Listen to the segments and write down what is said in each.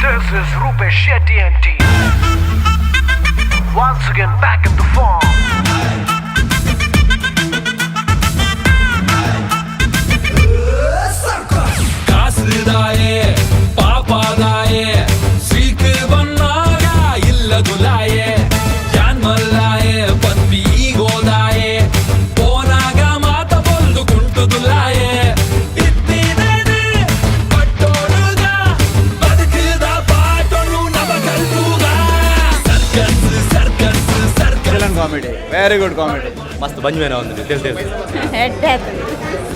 This is Rupesh Shetty and team. Once again back in the form. ಕಾಸುದಾಯೆ ಪಾಪದಾಯೆ ಸೀಕ್ ಬನ್ನಾಗ ಇಲ್ಲ ದುಲಾಯೆ ಯಾನ್ ಮಲ್ಲಾಯೆ ಪನ್ಪಿ ಗೋದಾಯೆ ಪೋನಾಗ ಮಾತ ಬೊಲ್ದು ಕುಂಟು ದುಲಾಯೆ ಇತ್ತಿನೇನೆ ಪಟ್ಟೋಡುಗ ಬದುಕುದ ಪಾಟೊನು ನಮ ಕಲ್ಪುಗ circus circus circus. Comedy, very good comedy. ಮಸ್ತ್ ಬಂಜ್ಮೇನ ಒಂದು ತೆಲ್ ತೆಲ್.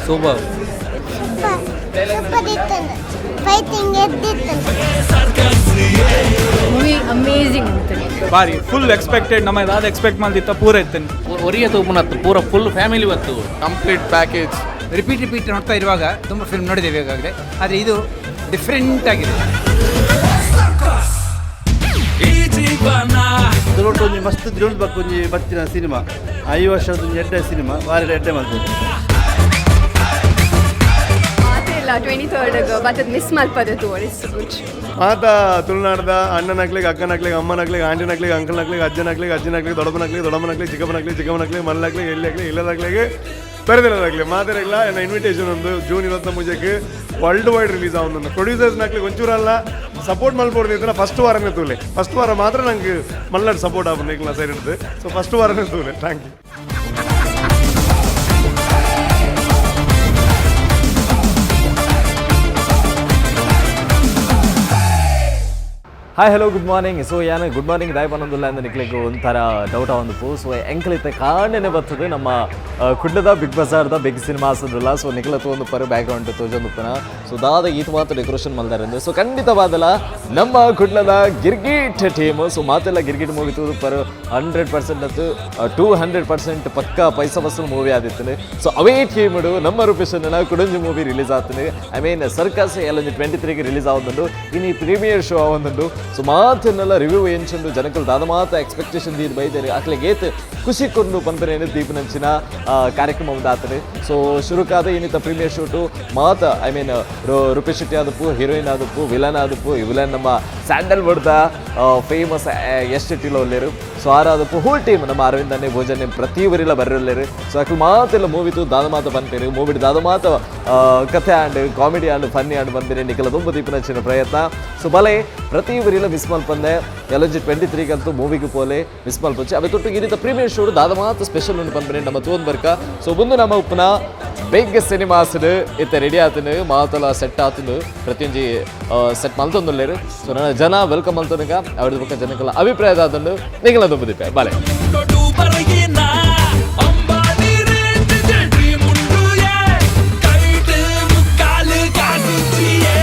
ಸೂಪರ್. ಸೂಪರ್ ಇತ್ತು, ಫೈಟಿಂಗ್ ಎದ್ದಿತ್ತು. ಸರ್ಕಸ್. ಮೂವಿ ಅಮೇಝಿಂಗ್ ಅಂತ. ಬಾರಿ ಫುಲ್ ಎಕ್ಸ್ಪೆಕ್ಟೆಡ್, ನಮ್ಮ ದಾದ ಎಕ್ಸ್ಪೆಕ್ಟ್ ಮಾಡ್ದಿತ್ತ ಪೂರ ಇತ್ತೇನೆ. ಒರಿಯ ತೂಪುನತ್ತು ಪೂರ ಫುಲ್ ಫ್ಯಾಮಿಲಿ ಬತ್ತು. Complete package. Repeat repeat ನೋಡ್ತಾ ಇರುವಾಗ, ತುಂಬ ಫಿಲ್ಮ್ ನೋಡಿದ್ದೇವೆ ಈಗಾಗಲೇ, ಆದರೆ ಇದು ಡಿಫ್ರೆಂಟ್ ಆಗಿದೆ. ಈ ಜೀವನ ತುಳುಟು ಒಂಜಿ ಮಸ್ತ್ ತಿರುಳು ಬಕ್ಕ ಒಂಜಿ ಬತ್ತಿನ ಸಿನಿಮಾ. 5 ವರ್ಷದ ಒಂಜಿ ಎಡ್ಡೆ ಸಿನಿಮಾ, ಬಾರಿ ಎಡ್ಡೆ ಮಲ್ತದೆ. ಇಲ್ಲ, 23rd but ಅದು ಮಿಸ್ ಮಲ್ಪದೆ ತೋರಿ, it's good. ಮಾತ ತುಳುನಾಡ್ದ ಅಣ್ಣನಕ್ಲಿಗೆ, ಅಕ್ಕನಕ್ಲಿಗೆ, ಅಮ್ಮನಕ್ಲಿಗೆ, ಆಂಟಿನಕ್ಲಿಗೆ, ಅಂಕಲ್ನಕ್ಲಿಗೆ, ಅಜ್ಜನಕ್ಲಿಗೆ, ಅಜ್ಜಿನಕ್ಲಿಗೆ, ದೊಡ್ಡಪ್ಪನಕ್ಲಿಗೆ, ದೊಡ್ಡಮ್ಮನಕ್ಲಿಗೆ, ಚಿಕ್ಕಪ್ಪನಕ್ಲಿಗೆ, ಚಿಕ್ಕಮ್ಮನಕ್ಲಿಗೆ, ಮಲ್ಲಕ್ಲಿಗೆ, ಎಲ್ಲಿಯಾಕ್ಲಿ, ಇಲ್ಲದಾಕ್ಲಿಗೆ, ಪೆರದಿಲ್ಲದಾಕ್ಲಿ ಮಾತಾಡಲ್ಲ. ಎನ್ನ ಇನ್ವಿಟೇಷನ್ ಒಂದು ಜೂನ್ 23ಕ್ಕೆ ವರ್ಲ್ಡ್ ವೈಡ್ ರಿಲೀಸ್ ಆവുಂದು. ಪ್ರೊಡ್ಯೂಸರ್ಸ್ ನಕ್ಲಿಗೆ ಒಂಚೂರಲ್ಲ ಸಪೋರ್ಟ್ ಮಲ್ಪೊಡ್ದು. ಫಸ್ಟ್ ವಾರನೇ ತೂಲೆ. ಫಸ್ಟ್ ವಾರ ಮಾತ್ರ ನಂಗೆ ಮಲ್ನಾಡು ಸಪೋರ್ಟ್ ಆಪುಂಡು ನಿಕ್ಲ ಸೈಡ್ ಇಡ್ದು. ಸೊ ಫಸ್ಟ್ ವಾರನೇ ತೂಲೆ. Thank you. Hi, hello, good morning. So ಯಾನ್ ಗುಡ್ ಮಾರ್ನಿಂಗ್ ದಾಯ ಪನೊಂದುಲ್ಲ ಅಂದ್ ನಿಕ್ಲೆಗ್ ಒಂಥರ ಡೌಟ್ ಆವೊಂದುಪ್ಪು. ಸೊ ಎಂಕಲಿತ್ತೆ ಕಾಂಡೆನೆ ಬರ್ತದೆ ನಮ್ಮ ಕುಡ್ಲದ ಬಿಗ್ ಬಜಾರ್ದ ಬಿಗ್ ಸಿನಿಮಾಸ್ ಅಂದ್ರಲ್ಲ. ಸೊ ನಿಕ್ಲ ತೂವೊಂದುಪ್ಪರು, ಬ್ಯಾಕ್ ಗ್ರೌಂಡ್ ತೋಜೊಂದುಪ್ಪನ. ಸೊ ದಾದ ಈತ್ ಮಾತ ಡೆಕೋರೇಷನ್ ಮಲ್ದಾರಂದು. ಸೊ ಖಂಡಿತವಾದಲ ನಮ್ಮ ಕುಡ್ಲದ ಗಿರ್ಗಿಟ್ ಟೀಮ್. ಸೊ ಮಾತೆಲ್ಲ ಗಿರ್ಗಿಟ್ ಮೂವಿ ತೂದುಪ್ಪರು. 100% ಅತ್ತು, 200% ಪಕ್ಕ ಪೈಸಾ ವಸೂಲ್ ಮೂವಿ ಆದಿತ್ತುಂಡು. ಸೊ ಅವೇ ಟೀಮ್ಡು ನಮ್ಮ ರೂಪೇಶನ್ನ ಕುಡೊಂಜಿ ಮೂವಿ ರಿಲೀಸ್ ಆತುಂಡು. I mean circus ಎಲ್ಲೊಂಜಿ 23ಗೆ ರಿಲೀಸ್ ಆವೊಂದುಂಡು. ಇನಿ ಪ್ರೀಮಿಯರ್ ಶೋ ಆವೊಂದುಂಡು. ಸೊ ಮಾತೆನ್ನೆಲ್ಲ ರಿವ್ಯೂ ಎಂಚುಂಡು, ಜನಕಲ್ ದಾದ ಮಾತ ಎಕ್ಸ್ಪೆಕ್ಟೇಷನ್ ದೀದ್ ಬೈದೇರು, ಅಕ್ಲೆಗ್ ಏತ್ ಖುಷಿ ಕೊರ್ನು ಪನ್ಪನೇನು ದೀಪನಂಚಿನ ಕಾರ್ಯಕ್ರಮ ಉಂದಾತುಂಡು. ಸೊ ಶುರುಕಾದ ಇನ್ನಿತ ಪ್ರೀಮಿಯರ್ ಶೂಟು ಮಾತ, I mean Rupesh Shetty ಆದಪ್ಪು, ಹೀರೋಯಿನ್ ಆದಪ್ಪು, ವಿಲನ್ ಆದಪ್ಪು. ಈ ವಿಲನ್ ನಮ್ಮ ಸ್ಯಾಂಡಲ್ವುಡ್ದ ಫೇಮಸ್ ಯಶ್ ಶೆಟ್ಟಿಲ ಉಲ್ಲೇರು. ಸೊ ಆರಾದಪ್ಪು ಹೋಲ್ ಟೀಮ್ ನಮ್ಮ ಅರವಿಂದ್ ಅನ್ನೆ, ಭೋಜನೆ ಪ್ರತಿ ಊರಿಲ ಬರ್ರಲ್ಲೇರು. ಸೊ ಅಕ್ಲು ಮಾತೆಲ್ಲ ಮೂವಿ ತೂ ದಾದ ಮಾತ ಪನ್ಪೇರು, ಮೂವಿಡ್ ದಾದ ಮಾತ ಕಥೆ and comedy and funny and ಪನ್ಪೇರು ನಿಕಲ ತುಂಬ ದೀಪನಂಚಿನ ಪ್ರಯತ್ನ. ಸೊ ಬಲೆ, ಪ್ರತಿ ಊರಿಲ ಮಿಸ್ ಮಲ್ಪಂದೆ ಎಲಜಿ 23ಗಂತೂ ಮೂವಿಗೆ ಪೋಲೆ, ಮಿಸ್ ಮಲ್ಪೊಚ್ಚಿ. ಅವೆ ತೊಟ್ಟು ಈ ರೀತಿ ಪ್ರೀಮಿಯರ್ ಶೋ ದಾದ ಮಾತ ಸ್ಪೆಷಲ್ ಉಂಡು ಪನ್ಪೇರು ನಮ್ಮ ತೂವೊಂದು ಬರ್ಕ. ಸೊ ಬಂದು ನಮ್ಮ ಉಪ್ಪುನ ಬಿಗ್ ಸಿನಿಮಾಸ್ ಇತ್ತೆ ರೆಡಿ ಆತನು, ಮಾತಲ ಸೆಟ್ ಆತನು, ಪ್ರತಿಯೊಂಜಿ ಸೆಟ್ ಮಲ್ತೊಂದುಲ್ಲೇರು. ಸೊ ನನ್ನ ಜನ welcome ಮಲ್ತೊನಗ ಅವ್ರದ್ದು ಬೊಕ್ಕ ಜನಕಲ ಅಭಿಪ್ರಾಯ ದಾದಂಡು ನಿಗಲ ದುಂಬುದಿಪ್ಪೆ. ಬಾಲೆ. ದೊಡ್ಡು ಬರಗಿನ ಅಂಬಾನಿ ರೇಂಜ್ ಡ್ರೀಮ್ ಉಂಡು ಕೈಟ್ ಮುಕ್ಕಾಲು ಕಾಸುಚಿಯೇ.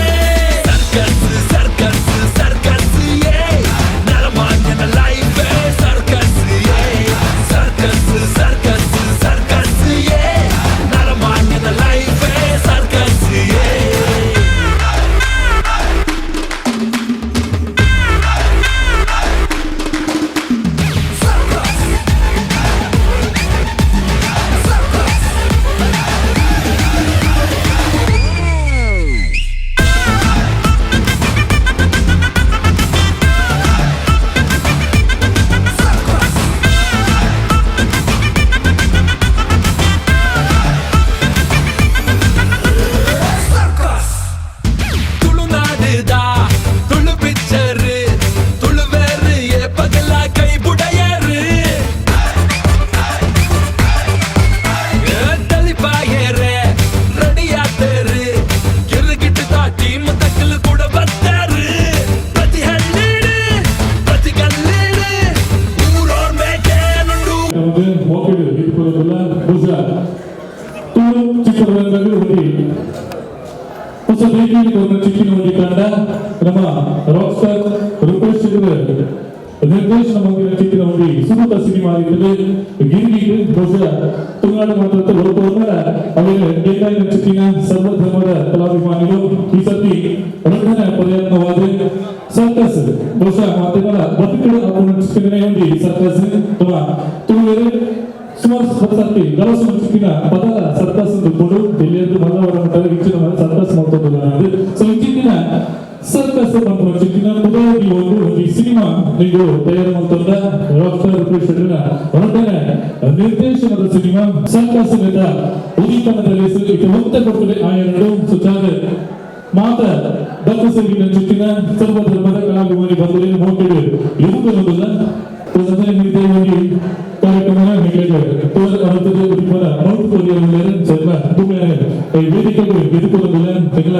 ಸರ್ಕಸ್ ಸರ್ಕಸ್ ಸರ್ಕಸ್ ಏ ನರಮಾನ್ಯನ ಲೈಫ್ ಸರ್ಕಸ್ ಏ. ಸರ್ಕಸ್ ಸರ್ಕಸ್ ಸರ್ಕಸ್ ಏ ನರಮಾನ್ಯನ ಲೈಫ್ ಸರ್ಕಸ್ ಏ. ತುಳುನಾಡುದ ತುಳು ಪಿಕ್ಚರ್ ತುಳುವೇರು ಏಪಗಲ ಕೈ ಬುಡೆಯರು ತಲಿಪಾಯೇರೆ ರೆಡಿಯಾತೇರು. ಗಿರ್ಗಿಟ್ಟು ಟೀಮ್ ತಕ್ಕಲು ಕೂಡ ಬರ್ತಾರು. ಪ್ರತಿ ಹಳ್ಳಿಡು ಪ್ರತಿ ಗಲ್ಲಿಡು ಊರೋರ್ ಮೇಕೇನುಂಡು. ಒಂದು ಮೋಕೆಡ್ ಇಟ್ಕೊಳ್ಳೋದಿಲ್ಲ. ಬಹುಶಃ ತುಳು ಚಿತ್ರರಂಗದಲ್ಲಿ ಒಂದು ಹೊಸ ರೀತಿಯಲ್ಲಿ ಒಂದು ಚಿಕ್ಕಿನ ಒಂದು ತಂಡ. ನಮ್ಮ ರಾಕ್ ಸ್ಟಾರ್ ರೂಪೇಶ್ ಶೆಟ್ಟಿ ನಿರ್ದೇಶನ ಮಂದಿರ ಚಿಕ್ಕಿನ ಒಂದು ಸುರುತ ಸಿನಿಮಾ ಆಗಿರ್ತದೆ ಗಿರ್ಗಿಟ್. ಬಹುಶಃ ತುಳುನಾಡು ಮಾತ್ರ ಲೋಕವನ್ನ ಆಮೇಲೆ ಬೇಕಾಗಿನ ಚಿಕ್ಕಿನ ಸರ್ವಧರ್ಮದ ಕಲಾಭಿಮಾನಿಗಳು. ಈ ಸರ್ತಿ ರಡ್ಡನೇ ಪ್ರಯತ್ನವಾದ ಸರ್ಕಸ್ ಬಹುಶಃ ಮಾಧ್ಯಮದ ಬದುಕುಡು ಅಪುನ ಚಿಕ್ಕಿನ ಒಂದು ಸರ್ಕಸ್. ನಮ್ಮ ತುಳುವೆರೆ ಸುಮಾರು ಸರ್ತಿ ಗಲಸು ಚಿಕ್ಕಿನ ಪದದ ಸರ್ಕಸ್ ಕೊಂಡು ಡೆಲ್ಲಿಯದ್ದು ಮಲ್ಲವರ ಮಟ್ಟದ ಇಂಚಿನ ಸರ್ಕಸ್ ಮಾಡ್ತದ್ದು. ಸೊ ಇಂಚಿನ ಸರ್ಕಸ್ ಪನ್ಪುನ ಚಿತ್ತಿನ ಪುದರ್ ಒಂದು ಒಂಜಿ ಸಿನಿಮಾ ನೀವು ತಯಾರು ಮಂತೊಂದ ರಾಕ್ ಸ್ಟಾರ್ ರೂಪೇಶ್ ಶೆಟ್ಟಿನ ರಡ್ಡನೆ ನಿರ್ದೇಶನದ ಸಿನಿಮಾ ಸರ್ಕಸ್ ನೇತ ಉದೀಪನದಲ್ಲಿ ಇತ್ತೆ ಒಂತೆ ಕೊಡ್ತದೆ ಆ ಎರಡು ಸುಚಾದ ಮಾತ ದತ್ತು ಸೇರಿನ ಚಿತ್ತಿನ ಸರ್ವ ಧರ್ಮದ ಕಲಾಭಿಮಾನಿ ಬಂಧುಲೇನು ಮೋಕೆಡು ಎದುಕೊನೊಂದುಲ್ಲ. ನಿರ್ದೇಶಿ ಕಾರ್ಯಕ್ರಮ ನಿಗಲಿಗೆ ಅನುತದ ಉದೀಪನ ಮೌತ್ ಕೊರಿಯರ್ ಸೆಲ್ಲ ದುಮೇನೆ ಈ ವೇದಿಕೆಗೆ ಎದುಕೊನೊಂದುಲ್ಲ. ತೆಗಲ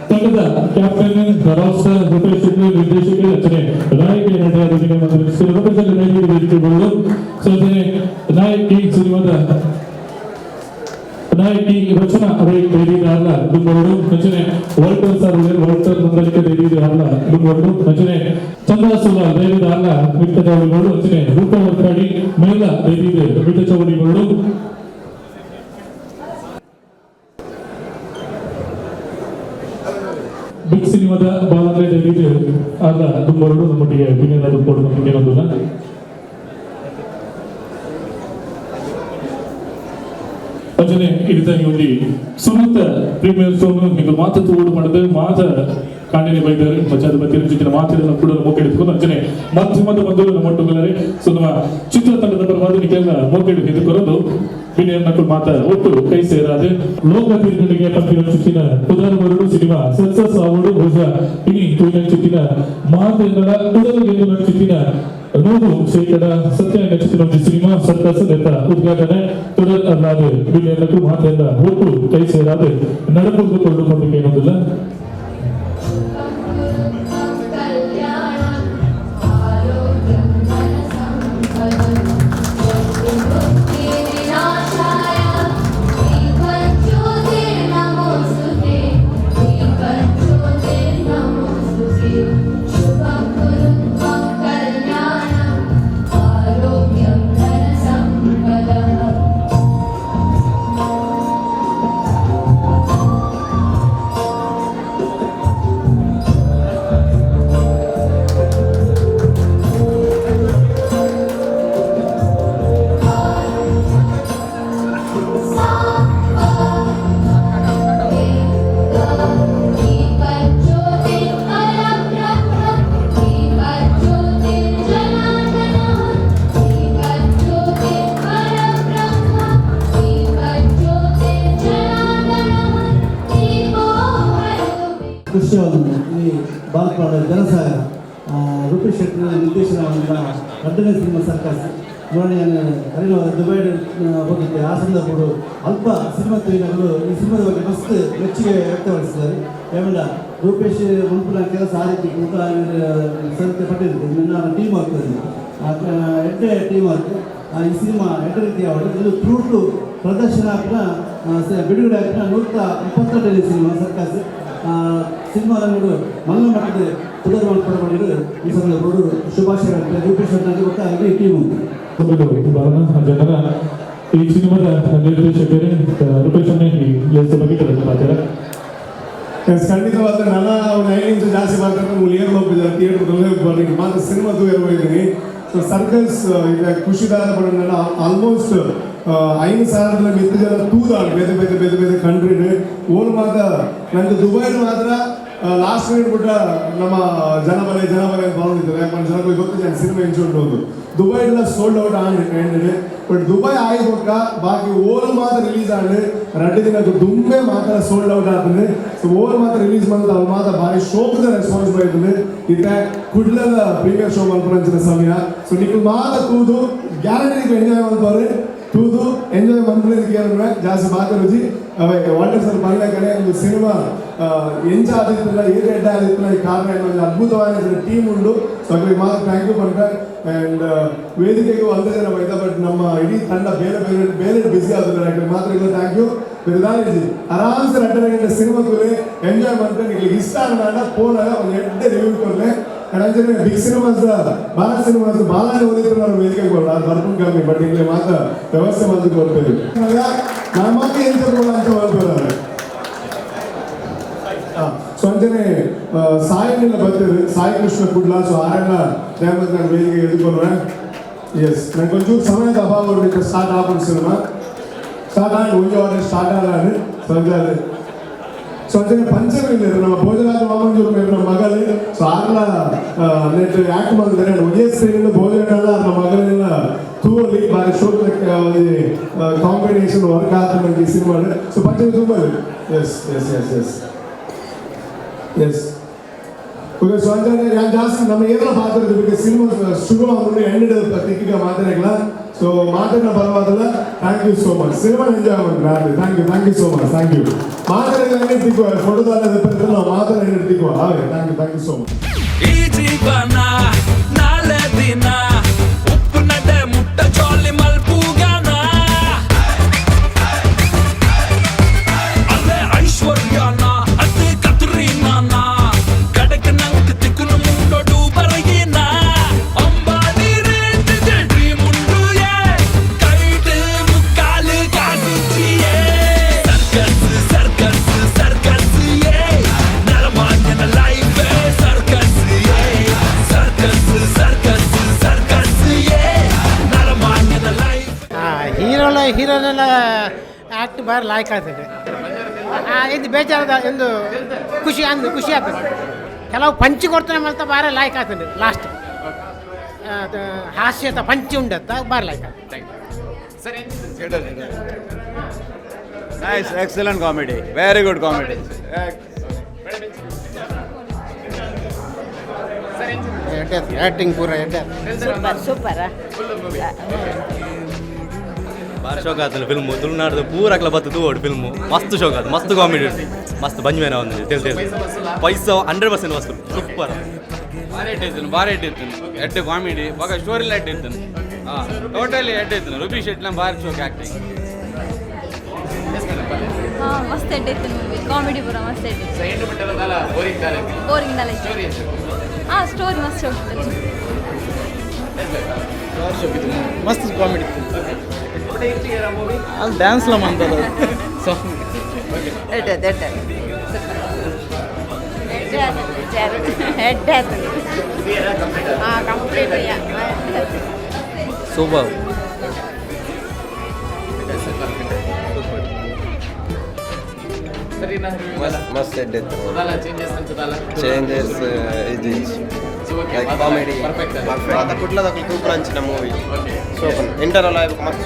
ತಂಡದ captain rock star Rupesh Shetty, ನಿರ್ದೇಶಕರು ಅಚ್ಚನೆ ನಾಯಕಿ ನಟರಾದ ಮತ್ತು ರೂಪೇಶ್ ನಾಯಕಿ ವೇದಿಕೆಗಳು. ಸೊ ಅದೇ ನಾಯಕಿ, ಸಿನಿಮಾದ ನಾಯಕಿ ರಚನಾ ರೈ ಧೈರ್ಯದ ದುಂಬರುಡು. ಅಂಚನೆ ವಾಲ್ಟರ್ ಸರ್, ವಾಲ್ಟರ್ ನಂದಲಿಕ ಧೈರ್ಯದ ಅಲ್ಲ ದುಂಬರುಡು. ಅಂಚನೆ ಚಂದ್ರ ಸುಲ ಧೈರ್ಯದ ಅಲ್ಲ ಮಿಟ್ಟ ಚೌಡಿಗಳು. ಅಂಚನೆ ರೂಪ ವರ್ಕಾಡಿ ಮಹಿಳಾ ಧೈರ್ಯದ ಮಿಟ್ಟ ಚೌಡಿಗಳು. ಬಿಗ್ ಸಿನಿಮಾದ ಬಾಲಂದ್ರೆ ಧೈರ್ಯದ ಅಲ್ಲ ದುಂಬರುಡು. ನಮ್ಮೊಟ್ಟಿಗೆ ವಿನಯದ ಕೊಡು ನಮಗೆ. ಅಂಚನೆ ಇಡಿತಾಗಿ ಒಂಜಿ ಸುರುತ ಪ್ರೀಮಿಯರ್ ಶೋನು ನಿಂಗೆ ಮಾತ ತೂಡು ಮಾಡಿದ ಮಾತ ಕಾಣಿನೆ ಬೈದಾರೆ ಮಚಾದ ಬತ್ತಿನ ಚಿತ್ತಿನ ಮಾತಿನ ಕೂಡ ಮೋಕೆಡಿತ್ಕೊಂಡು ಅಂಚನೆ ಮಾಧ್ಯಮದ ಬಂಧುಗಳು ನಮ್ಮೊಟ್ಟುಗಲರೆ. ಸೊ ನಮ್ಮ ಚಿತ್ರತಂಡದ ಪರವಾದ ನಿಕೆಲ್ಲ ಮೋಕೆಡು ಹಿಡಿದುಕೊಳ್ಳೋದು ವಿನಯನಕ್ಕೂ ಮಾತ ಒಟ್ಟು ಕೈ ಸೇರಾದೆ ಲೋಕ ತೀರ್ಗಡಿಗೆ ಪಂಪಿನ ಚಿತ್ತಿನ ಪುದರ್ ಬರಡು ಸಿನಿಮಾ ಸಕ್ಸಸ್ ಆವಡು. ಬಹುಶಃ ಇನಿ ತೂಯಿನ ಚಿತ್ತಿನ ಮಾತೆಂಗಳ ಉಡಲು ಚಿತ್ತಿನ 100% ಸತ್ಯ ಚಿತ್ತಿನ ಒಂದು ಸಿನಿಮಾ ಸರ್ಕಸ್ ನೆತ್ತ ಉದ್ಘಾಟನೆ ತುಡಲ್ ಅಲ್ಲಾದೆ ವಿನಯನಕ್ಕೂ ಮಾತೆಲ್ಲ ಒಟ್ಟು ಕೈ ಸೇರಾದೆ ನಡಪುಕೊಂಡು ಕೊಂಡು ಏನೊಂದಿಲ್ಲ. ದೃಶ್ಯವನ್ನು ಈ ಬಾಲ್ಪಾಡ ಜನಸಾಗರ ರೂಪೇಶ್ ಶೆಟ್ಟಿ ನಿರ್ದೇಶನವನ್ನು ರಡ್ಡನೇ ಸಿನಿಮಾ ಸರ್ಕಸ್ ನೋಡಿ. ನಾನು ಕರೆಯುವ ದುಬೈ ಹೋಗಿದ್ದೆ. ಆ ಸಂದರ್ಭಗಳು ಅಲ್ಪ ಸಿನಿಮಾ ತುಯಿನಗಳು ಈ ಸಿನಿಮಾದ ಬಗ್ಗೆ ಮಸ್ತ್ ಮೆಚ್ಚುಗೆ ವ್ಯಕ್ತಪಡಿಸಿದ್ದಾರೆ. ಆಮೇಲೆ ರೂಪೇಶ್ ಮುನ್ಪುನ ಕೆಲಸ ಆ ರೀತಿ ಊಟ ಸಂತೆ ಪಟ್ಟಿದ್ದು ನನ್ನ ಟೀಮ್ ವರ್ಕ್, ಎಡ್ಡೆ ಟೀಮ್ ವರ್ಕ್. ಈ ಸಿನಿಮಾ ಎಡ್ಡೆ ರೀತಿಯ ಇದು ಥ್ರೂ ಪ್ರದರ್ಶನ ಹಾಕಿನ ಬಿಡುಗಡೆ ಹಾಕಿನ 128ನೇ ಸಿನಿಮಾ ಸರ್ಕಸ್. ಸಿನಿಮಾ ರಂಗಡು ಮಲ್ಲ ಮಟ್ಟದ ಪುನರ್ ಪಡೆದು ಈ ಸಂದರ್ಭಗಳು ಶುಭಾಶಯ ರೂಪೇಶ್ ಗೊತ್ತಾ ಇಡೀ ಟೀಮು. ಜನರ ಈ ಸಿನಿಮಾದ ನಿರ್ದೇಶಕರೇ ರೂಪೇಶ್ ಈ ಬಗ್ಗೆ ಕೆಲಸ ಮಾಡ್ತಾರೆ. ಎಸ್, ಖಂಡಿತವಾದ ನನ್ನ ಒಂದು 5 ನಿಮಿಷ ಜಾಸ್ತಿ ಮಾತಾಡ್ತಾರೆ. ಏನು ಹೋಗಿದ್ದಾರೆ ಥಿಯೇಟರ್ ಮಾತ್ರ ಸಿನಿಮಾ ತೂಯರ್ ಹೋಗಿದ್ದೀನಿ. ಸೊ ಸರ್ಕಸ್ ಇದು ಖುಷಿದಾರ ಪಡ ಆಲ್ಮೋಸ್ಟ್ 5,000 ಮಿತ್ತು ಜನ ತೂದಾಳು ಬೇರೆ ಬೇರೆ ಬೇರೆ ಬೇರೆ ಕಂಟ್ರಿಡ್ ಓಲ್ ಮಾತ್ರ. ನಂಗೆ ದುಬೈಲಿ ಮಾತ್ರ ಲಾಸ್ಟ್ ಮಿನಿಟ್ ಬಿಟ್ಟ ನಮ್ಮ ಜನಬಲೆ ಜನಬಲೆ ಅಂತ ಬಾಳಿದ್ದಾರೆ. ಯಾಕಂದ್ರೆ ಜನಗಳಿಗೆ ಗೊತ್ತು ಜನ ಸಿನಿಮಾ ಎಂಚುಂಟು ಒಂದು ದುಬೈಲ ಸೋಲ್ಡ್ ಔಟ್ ಆಂಡ್ ಎಂಡ್. ಬಟ್ ದುಬೈ ಆಗಿ ಕೊಟ್ಟ ಬಾಕಿ ಓಲ್ ಮಾತ್ರ ರಿಲೀಸ್ ಆಂಡ್ 2 ದಿನ ದುಂಬೆ ಮಾತ್ರ ಸೋಲ್ಡ್ ಔಟ್ ಆಗ್ತದೆ. ಸೊ ಓಲ್ ಮಾತ್ರ ರಿಲೀಸ್ ಮಾಡಿದ ಅವ್ರು ಮಾತ್ರ ಭಾರಿ ಶೋಕದ ರೆಸ್ಪಾನ್ಸ್ ಬೈತದೆ. ಇತ್ತೆ ಕುಡ್ಲದ ಪ್ರೀಮಿಯರ್ ಶೋ ಮಲ್ಪುನಂಚಿನ ಸಮಯ. ಸೊ ನಿಕ್ಲು ಮಾತ್ರ ತೂದು ಗ್ಯಾರಂಟಿ ಎಂಜಾಯ್ ಮಾಡ್ತಾರೆ. ತೂದು ಎಂಜಾಯ್ ಮನ್ಪುನ ಜಾಸ್ತಿ ಮಾತ್ರ ರುಚಿ ಅವೆ ವಾಟರ್ ಸರ್ ಬಂದ ಕಡೆ ಒಂದು ಸಿನಿಮಾ ಎಂಚ ಆದಿತ್ತಿಲ್ಲ ಏರ್ ಎಡ್ಡ ಆದಿತ್ತಿಲ್ಲ. ಈ ಕಾರಣ ಒಂದು ಅದ್ಭುತವಾದ ಟೀಮ್ ಉಂಡು. ಸೊ ಅದ್ರಿಗೆ ಮಾತ್ರ thank you ಪಂಡ. ಆ್ಯಂಡ್ ವೇದಿಕೆಗೆ ಒಂದೇ ಜನ ಬೈದ, ಬಟ್ ನಮ್ಮ ಇಡೀ ತಂಡ ಬೇರೆ ಬೇರೆ ಬೇರೆ ಬ್ಯುಸಿ ಆದ್ರೆ ಮಾತ್ರ ಇಲ್ಲ. Thank you. ಬೇರೆ ಆರಾಮ್ಸೆ 2.5 ಗಂಟೆ ಸಿನಿಮಾ ತೂಲೆ ಎಂಜಾಯ್ ಮಾಡ್ತಾರೆ. ನಿಮಗೆ ಇಷ್ಟ ಆಗ ಫೋನ್ ಒಂದು ಎಡ್ಡೆ ರಿವ್ಯೂ ಕೊಡ್ಲೆ. ಅಂಚನೆ ಬಿಗ್ ಸಿನಿಮಾಸ್ ಭಾರತ್ ಸಿನಿಮಾಸ್ ಬಾಲಾನೆ ಓದಿದ್ರು ನಾನು ವೇದಿಕೆಗೆ ಬರೋಣ ಅದು ಬರ್ಕೊಂಡು ಕಮ್ಮಿ, ಬಟ್ ಇಲ್ಲಿ ಮಾತ್ರ ವ್ಯವಸ್ಥೆ ಮಾಡ್ಲಿಕ್ಕೆ ಕೊಡ್ತೇವೆ ನಮಗೆ ಎಂತ ಅಂತ ಹೇಳ್ತಾರೆ. ಸೊ ಅಂಚನೆ ಸಾಯಿನೆಲ್ಲ ಬರ್ತೀವಿ, ಸಾಯಿ ಕೃಷ್ಣ ಕುಡ್ಲ. ಸೊ ಆರೆಲ್ಲ ದಯಮಾಡಿ ನಾನು ವೇದಿಕೆ ಎದುರ್ಕೊಂಡ್ರೆ. ಎಸ್, ನನಗೆ ಒಂಚೂರು ಸಮಯದ ಅಭಾವ. ಸ್ಟಾರ್ಟ್ ಆಪುಂಡು ಸಿನಿಮಾ ಸ್ಟಾರ್ಟ್ ಆಗಿ ಒಂಜಿ ಆರ್ಡರ್ ಸ್ಟಾರ್ಟ್ ಆದ. ಸೊ ಅಂಚನೆ ಪಂಚಮಿ ನಮ್ಮ ಭೋಜರಾಜ ವಾಮಂಜೂರು ಮೇರಿನ ಮಗಲ್. ಆರ್ಲ ನೆಟ್ ಆಕ್ಟ್ ಮಾಡಿದ್ದಾರೆ. ಒಂದೇ ಸ್ಕ್ರೀನ್ ಭೋಜನ ನಮ್ಮ ಮಗನೆಲ್ಲ ತೂವಲಿ ಬಾರಿ ಶೋಕ್ ಕಾಂಬಿನೇಷನ್ ವರ್ಕ್ ಆತ ನನಗೆ ಸಿನಿಮಾ. ಸೊ ಪಂಚ ತುಂಬ. Yes yes yes yes yes okay. So ಅಂಚನೆ ಯಾನ್ ಜಾಸ್ತಿ ನಮ್ಮ ಏನ ಪಾತ್ರ, because cinema ಶುರು ಆದ್ರೆ ಎಂಡ್ ತಿಕ್ಕಿಗ ಮಾತಾಡಲ್ಲ. ಸೊ ಮಾತಾಡ ಪರವಾದಲ್ಲ. Thank you so much. Cinema enjoy ಮಾಡಿ. Thank you, thank you so much, thank you. ಮಾತಾಡಿದ ತಿಕ್ಕುವ ಫೋಟೋದಾನ ನಾವು ಮಾತಾಡಿ ತಿಕ್ಕುವ ಹಾಗೆ. Thank you, thank you so much. ಈ ಜೀವನ ನಾಳೆ ದಿನ ಉಪ್ಪು ನಡೆ ಮುಟ್ಟ ಜಾಲಿ ಮಲ್ಪುಗಾನ ಅಲ್ಲೇ ಐಶ್ವರ್ಯನ ಅತ್ತೆ ಕತ್ರೀನಾನ ಕಡಕ ನಂಕ್ ತಿಕ್ಕುನು ಮುಂಡೊಡು ಬರಗಿನ ಅಂಬಾನಿ ರೇಟ್ ಡ್ರೀಮ್ ಉಂಡು ಏ ಕೈಟ್ ಮುಕ್ಕಾಲು ಕಾಸುಚಿಯೇ ಸರ್ಕಸ್ ಸರ್ಕಸ್ ಸರ್ಕಸ್ ಏ ನರಮಾನ್ಯನ ಲೈಫ್ ಸರ್ಕಸ್ ಏ ಸರ್ಕಸ್ ಸರ್ಕಸ್ ಸರ್ಕಸ್ ಏ ನರಮಾನ್ಯನ ಲೈಫ್. ಹೀರೋಲ ಹೀರೋನೆಲ್ಲ ಆ್ಯಕ್ಟ್ ಬಾರಿ ಲಾಯ್ಕ್ ಆಗ್ತದೆ. ಇದು ಬೇಜಾರದ ಒಂದು ಖುಷಿ ಅಂದು ಖುಷಿ ಆಗ್ತದೆ. ಕೆಲವು ಪಂಚ್ ಕೊಡ್ತಾನೆ ಮಲ್ತ ಬಾರಿ ಲಾಯ್ಕ್ ಆಗ್ತದೆ. ಲಾಸ್ಟ್ ಹಾಸ್ಯದ ಪಂಚ್ ಉಂಡತ್ತ ಬಾರಿ ಲಾಯ್ಕ್ ಆಗ್ತದೆ. Nice, excellent comedy, very good comedy. Acting ಪೂರ ಎಡ್ಡೆ. Super super. ಬಾರಿ ಶೋಕ್ ಆತನ ಫಿಲ್ಮು. ತುಳುನಾಡ್ದು ಪೂರಕ್ಲ ಬತ್ತು ತೂವೋಡು ಫಿಲ್ಮು. ಮಸ್ತ್ ಶೋಕ್ ಆತು, ಮಸ್ತ್ ಕಾಮಿಡಿ ಉಂಟು, ಮಸ್ತ್ ಬಂಜ್ಮೇನ ಒಂದು ತೆಲ್ ತೆಲ್ ಪೈಸಾ 100% ವಸ್ತು ಸೂಪರ್. ಬಾರಿ ಇಟ್ಟಿದ್ದಾನೆ, ಬಾರಿ ಇಟ್ಟಿದ್ದಾನೆ. ಎಡ್ಡೆ ಕಾಮಿಡಿ ಬಾಗ ಸ್ಟೋರಿ ಎಡ್ಡೆ ಇದ್ದಾನೆ. ಹಾಂ, ಟೋಟಲಿ ಎಡ್ಡೆ ಇದ್ದಾನೆ. ರುಬಿ ಶೆಟ್ಲ ಬಾರಿ ಶೋಕ್ ಆ್ಯಕ್ಟಿಂಗ್. ಹಾಂ, ಮಸ್ತ್ ಎಡ್ಡೆ ಇತ್ತು ಮೂವಿ. ಕಾಮಿಡಿ ಪೂರ ಮಸ್ತ್ ಎಡ್ಡೆ. ಬೋರಿಂಗ್ ದಲ್ಲ. ಹಾಂ, ಸ್ಟೋರಿ ಮಸ್ತ್ ಹೋಗ್ತದೆ. ಮಸ್ತ್ ಕಾಮಿಡಿ. ಅಲ್ಲಿ ಡ್ಯಾನ್ಸ್ ಲ ಮಂತದ ಸಾಂಗ್. ಎಡ್ಡೆ ಎಡ್ಡೆ ಎಡ್ಡೆ. ಹಾಂ, ಕಂಪ್ಲೀಟ್. ಸೂಪರ್. ಮಸ್ತ್ ಎಡ್ಡೆ. ಚೇಂಜಸ್ ಇದು ಲೈಕ್ ಕಾಮಿಡಿ ಪರ್ಫೆಕ್ಟ್. ಕುಡ್ಲದಕ್ಲು ತೂಪುರ ಅಂಚಿನ ಮೂವಿ ಸೂಪರ್. ಇಂಟರ್ನಲ್ ಆಯ್ಬೇಕು ಮಸ್ತ್.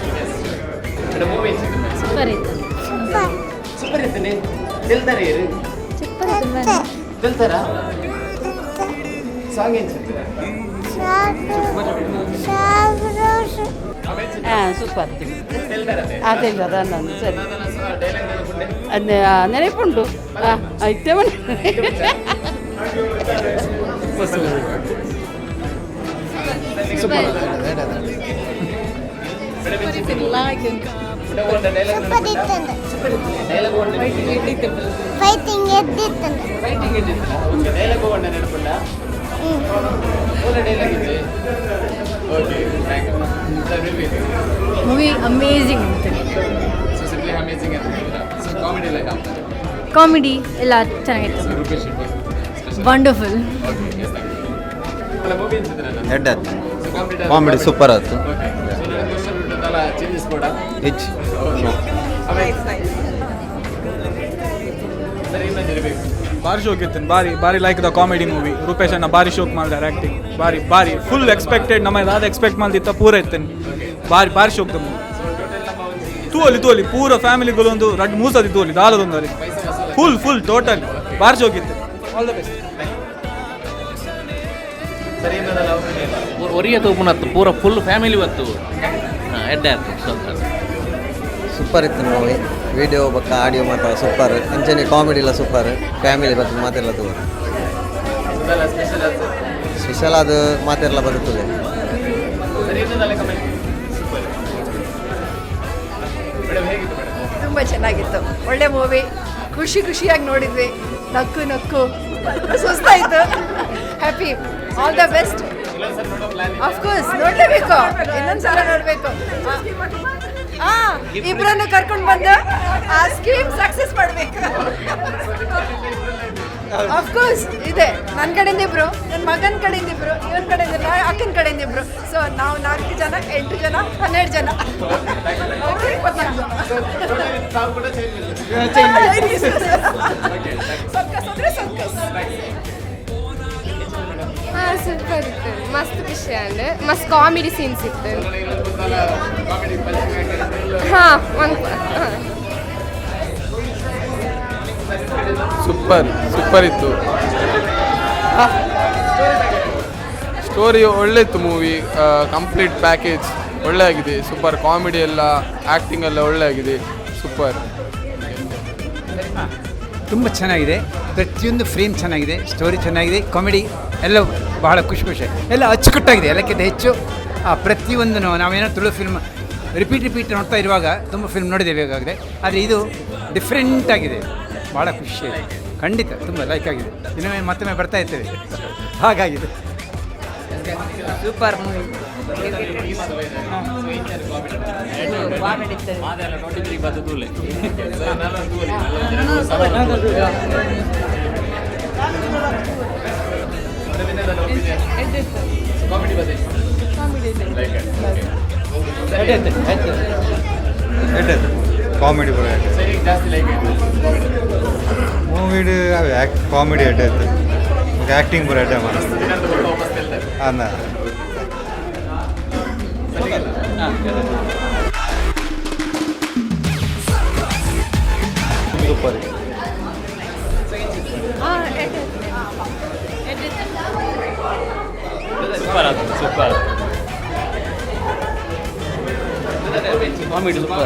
ಸೂಪರ್ ಇತ್ತು. ಸೂಪರ್. ಸೂಪರ್ ಇತ್ತು. ಹಾಂ, ಸೂಪರ್. ಅದಿಲ್ಲ ನಾನು ಸರಿ ನೆನಪುಂಟು. ಹಾಂ, ಇತ್ತೆ. ಸೂಪರ್ ಇತ್ತು. ಫೈಟಿಂಗ್ ಎದ್ದಿತ್ತು. Movie amazing. ಕಾಮಿಡಿ ಎಲ್ಲ ಚೆನ್ನಾಗಿತ್ತು. ವಂಡರ್ಫುಲ್. ಎಡ್ಡೆ ಆತು, ಕಾಮಿಡಿ ಸೂಪರ್ ಆಯ್ತು. ಹೆಚ್ಚು. ಬಾರಿ ಶೋಕ್ ಇತ್ತು, ಬಾರಿ ಬಾರಿ like the comedy movie. Rupesh ಅಣ್ಣ ಬಾರಿ ಶೋಕ್ ಮಾಡಿದ್ದಾರೆ. ಆ್ಯಕ್ಟಿಂಗ್ ಬಾರಿ ಬಾರಿ ಫುಲ್ ಎಕ್ಸ್ಪೆಕ್ಟೆಡ್. ನಮ್ಮ ದಾದ ಎಕ್ಸ್ಪೆಕ್ಟ್ ಮಾಡ್ದಿತ್ತ ಪೂರ ಇತ್ತೇನೆ. ಬಾರಿ ಬಾರಿ ಶೋಕ್ the movie. ತೂವಲಿ ತೂವಲಿ ಪೂರ ಫ್ಯಾಮಿಲಿಗಳು ಒಂದು ರಡ್ ಮೂಸದಿ ತೂವಲಿ ದಾಲದೊಂದು ಫುಲ್ ಫುಲ್ ಟೋಟಲ್ ಬಾರಿ ಶೋಕ್ ಇತ್ತು. All the best. ಒರಿಯ ತೂಪುನತ್ತು ಪೂರ ಫುಲ್ ಫ್ಯಾಮಿಲಿ ಬತ್ತು. ಹಾಂ, ಎಡ್ಡೆ ಆಯ್ತು ಸ್ವಲ್ಪ. ಸೂಪರ್ ಇತ್ತು ಮೂವಿ. ವಿಡಿಯೋ ಬಕ್ಕ ಆಡಿಯೋ ಮಾತ್ರ ಸೂಪರ್. ಅಂಚನೆ ಕಾಮಿಡಿ ಎಲ್ಲ ಸೂಪರ್. ಫ್ಯಾಮಿಲಿ ಬತ್ತು ಮಾತೆಲ್ಲ ತೂವರು. ಸ್ಪೆಷಲ್ ಅದು ಮಾತೆಲ್ಲ ಬರುತ್ತದೆ. ತುಂಬ ಚೆನ್ನಾಗಿತ್ತು. ಒಳ್ಳೆ ಮೂವಿ. ಖುಷಿ ಖುಷಿಯಾಗಿ ನೋಡಿದ್ವಿ. ನಕ್ಕು ನಕ್ಕು ಸುಸ್ತಾಯಿತು. Happy. All the best. Of course ನೋಡಲೇಬೇಕು, ಇನ್ನೊಂದು ಸಲ ನೋಡಬೇಕು. ಹಾಂ, ಇಬ್ಬರನ್ನು ಕರ್ಕೊಂಡು ಬಂದು ಆ ಸ್ಕೀಮ್ ಸಕ್ಸಸ್ ಮಾಡಬೇಕು. ಅಫ್ಕೋರ್ಸ್ ಇದೆ. ನನ್ನ ಕಡೆಯಿಂದ ಇಬ್ರು, ನನ್ನ ಮಗನ ಕಡೆಯಿಂದ ಇಬ್ರು, ಇವನ ಕಡೆಯಿಂದ, ಅಕ್ಕನ ಕಡೆಯಿಂದ ಇಬ್ರು. ಸೊ ನಾವು ನಾಲ್ಕು ಜನ, ಎಂಟು ಜನ, 12 ಜನ, ಅವರು 24 ಜನ. ಸರ್ಕಸ್ ಅಂದರೆ ಸರ್ಕಸ್. ಸೂಪರ್ ಇತ್ತು, ಮಸ್ತ್ ಖುಷಿ ಆಂಡ್ ಮಸ್ತ್ ಕಾಮಿಡಿ ಸೀನ್ಸ್ ಇತ್ತು. ಹಾಂ, ಒಂದು ಸೂಪರ್ ಸೂಪರ್ ಇತ್ತು. ಸ್ಟೋರಿ ಒಳ್ಳೆ ಇತ್ತು. ಮೂವಿ ಕಂಪ್ಲೀಟ್ ಪ್ಯಾಕೇಜ್ ಒಳ್ಳೆ ಆಗಿದೆ. ಸೂಪರ್ ಕಾಮಿಡಿ ಎಲ್ಲ, ಆ್ಯಕ್ಟಿಂಗ್ ಎಲ್ಲ ಒಳ್ಳೆ ಆಗಿದೆ. ಸೂಪರ್. ತುಂಬ ಚೆನ್ನಾಗಿದೆ. ಪ್ರತಿಯೊಂದು ಫ್ರೇಮ್ ಚೆನ್ನಾಗಿದೆ, ಸ್ಟೋರಿ ಚೆನ್ನಾಗಿದೆ, ಕಾಮಿಡಿ ಎಲ್ಲ ಬಹಳ ಖುಷಿ ಖುಷಿ, ಎಲ್ಲ ಅಚ್ಚುಕಟ್ಟಾಗಿದೆ. ಎಲ್ಲಕ್ಕಿಂತ ಹೆಚ್ಚು ಆ ಪ್ರತಿಯೊಂದು ನಾವೇನೋ ತುಳು ಫಿಲ್ಮ್ ರಿಪೀಟ್ ರಿಪೀಟ್ ನೋಡ್ತಾ ಇರುವಾಗ ತುಂಬ ಫಿಲ್ಮ್ ನೋಡಿದ್ದೇವೆ ಈಗಾಗಲೇ, ಆದರೆ ಇದು ಡಿಫ್ರೆಂಟ್ ಆಗಿದೆ. ಭಾಳ ಖುಷಿ ಇದೆ, ಖಂಡಿತ ತುಂಬ ಲೈಕ್ ಆಗಿದೆ. ಇನ್ನೊಮ್ಮೆ ಮತ್ತೊಮ್ಮೆ ಬರ್ತಾ ಇರ್ತೇವೆ, ಹಾಗಾಗಿದೆ. Super movie. Comedy ಪೂರ ಮೂವಿಡ್ ಅವೆ ಕಾಮಿಡಿ ಎಡ್ಡೆ ಆಯ್ತು, ಆ್ಯಕ್ಟಿಂಗ್ ಪೂರ ಎಡ್ಡೆ ಮಾಡ ಅನ್ನ. ಸೂಪರ್. ಸೂಪರ್ ಆಯ್ತು, super. Comedy super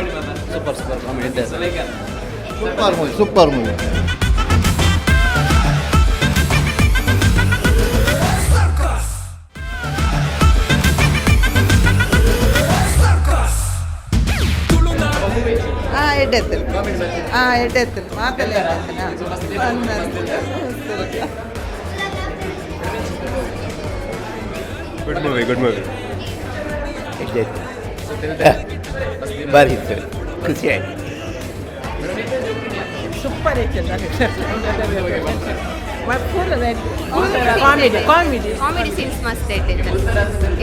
super super comedy. Super movie, super movie. ಹಾಂ, ಎಡ್ಡೆ. ಹಾಂ, ಎಡ್ಡೆ ಮಾತೆಲ್ಲ. Good movie, good movie. ಭಾರಿ ಇತ್ತು, ಖುಷಿ ಆಯ್ತು. ಸೂಪರ್ ಇತ್ತು. ಕಾಮಿಡಿ ಕಾಮಿಡಿ ಕಾಮಿಡಿ ಸೀನ್ಸ್ ಮಸ್ತ್ ಐತೆ.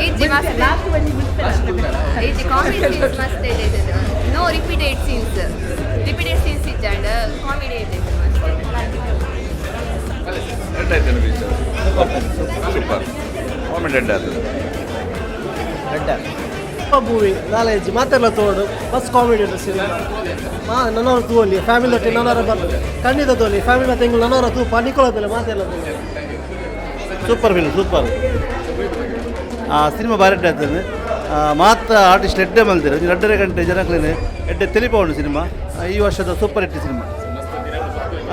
ಏಜ್ ಮಸ್ತ್, ಏಜ್ ಕಾಮಿಡಿ ಸೀನ್ಸ್ ಮಸ್ತ್ ಐತೆ. No repeated scenes, repeated scenes ಇಜ್ಜಾಂಡ್ ಕಾಮಿಡಿ ಐತೆ ಮಸ್ತ್. ಸೂಪರ್ ಕಾಮಿಡಿ ಎಡ್ಡೆ ಆಗ್ತದೆ. ಮೂವಿ ನಾಲೆಜ್ ಮಾತೆಲ್ಲ ತೋಡು ಬಸ್ ಕಾಮಿಡಿ ಉಂಟು ಸಿನಿಮಾ. ಮಾ ನನ್ನವರು ತೂವಲ್ಲಿ ಫ್ಯಾಮಿಲಿ ಒಟ್ಟಿಗೆ ನನ್ನವರ ಬಂದು ಖಂಡಿತ ತೋಲಿ ಫ್ಯಾಮಿಲಿ ಮತ್ತೆ ಎಂಗುಲು ನನ್ನವರ ತೂಪ ನಿಕೊಳೋದಿಲ್ಲ ಮಾತೆಲ್ಲ. Super film, super. ಆ ಸಿನಿಮಾ ಭಾರಿ ಎಡ್ಡೆ ಆಗ್ತದೆ. ಮಾತ್ರ ಆರ್ಟಿಸ್ಟ್ ಎಡ್ಡೆ ಮಲ್ದಿರ ಒಂಜಿ 2.5 ಗಂಟೆ ಜನಕ್ಲೆನೆ ಎಡ್ಡೆ ತೆಲಿಪೌಂಡು ಸಿನಿಮಾ. ಈ ವರ್ಷದ ಸೂಪರ್ ಹಿಟ್ ಸಿನಿಮಾ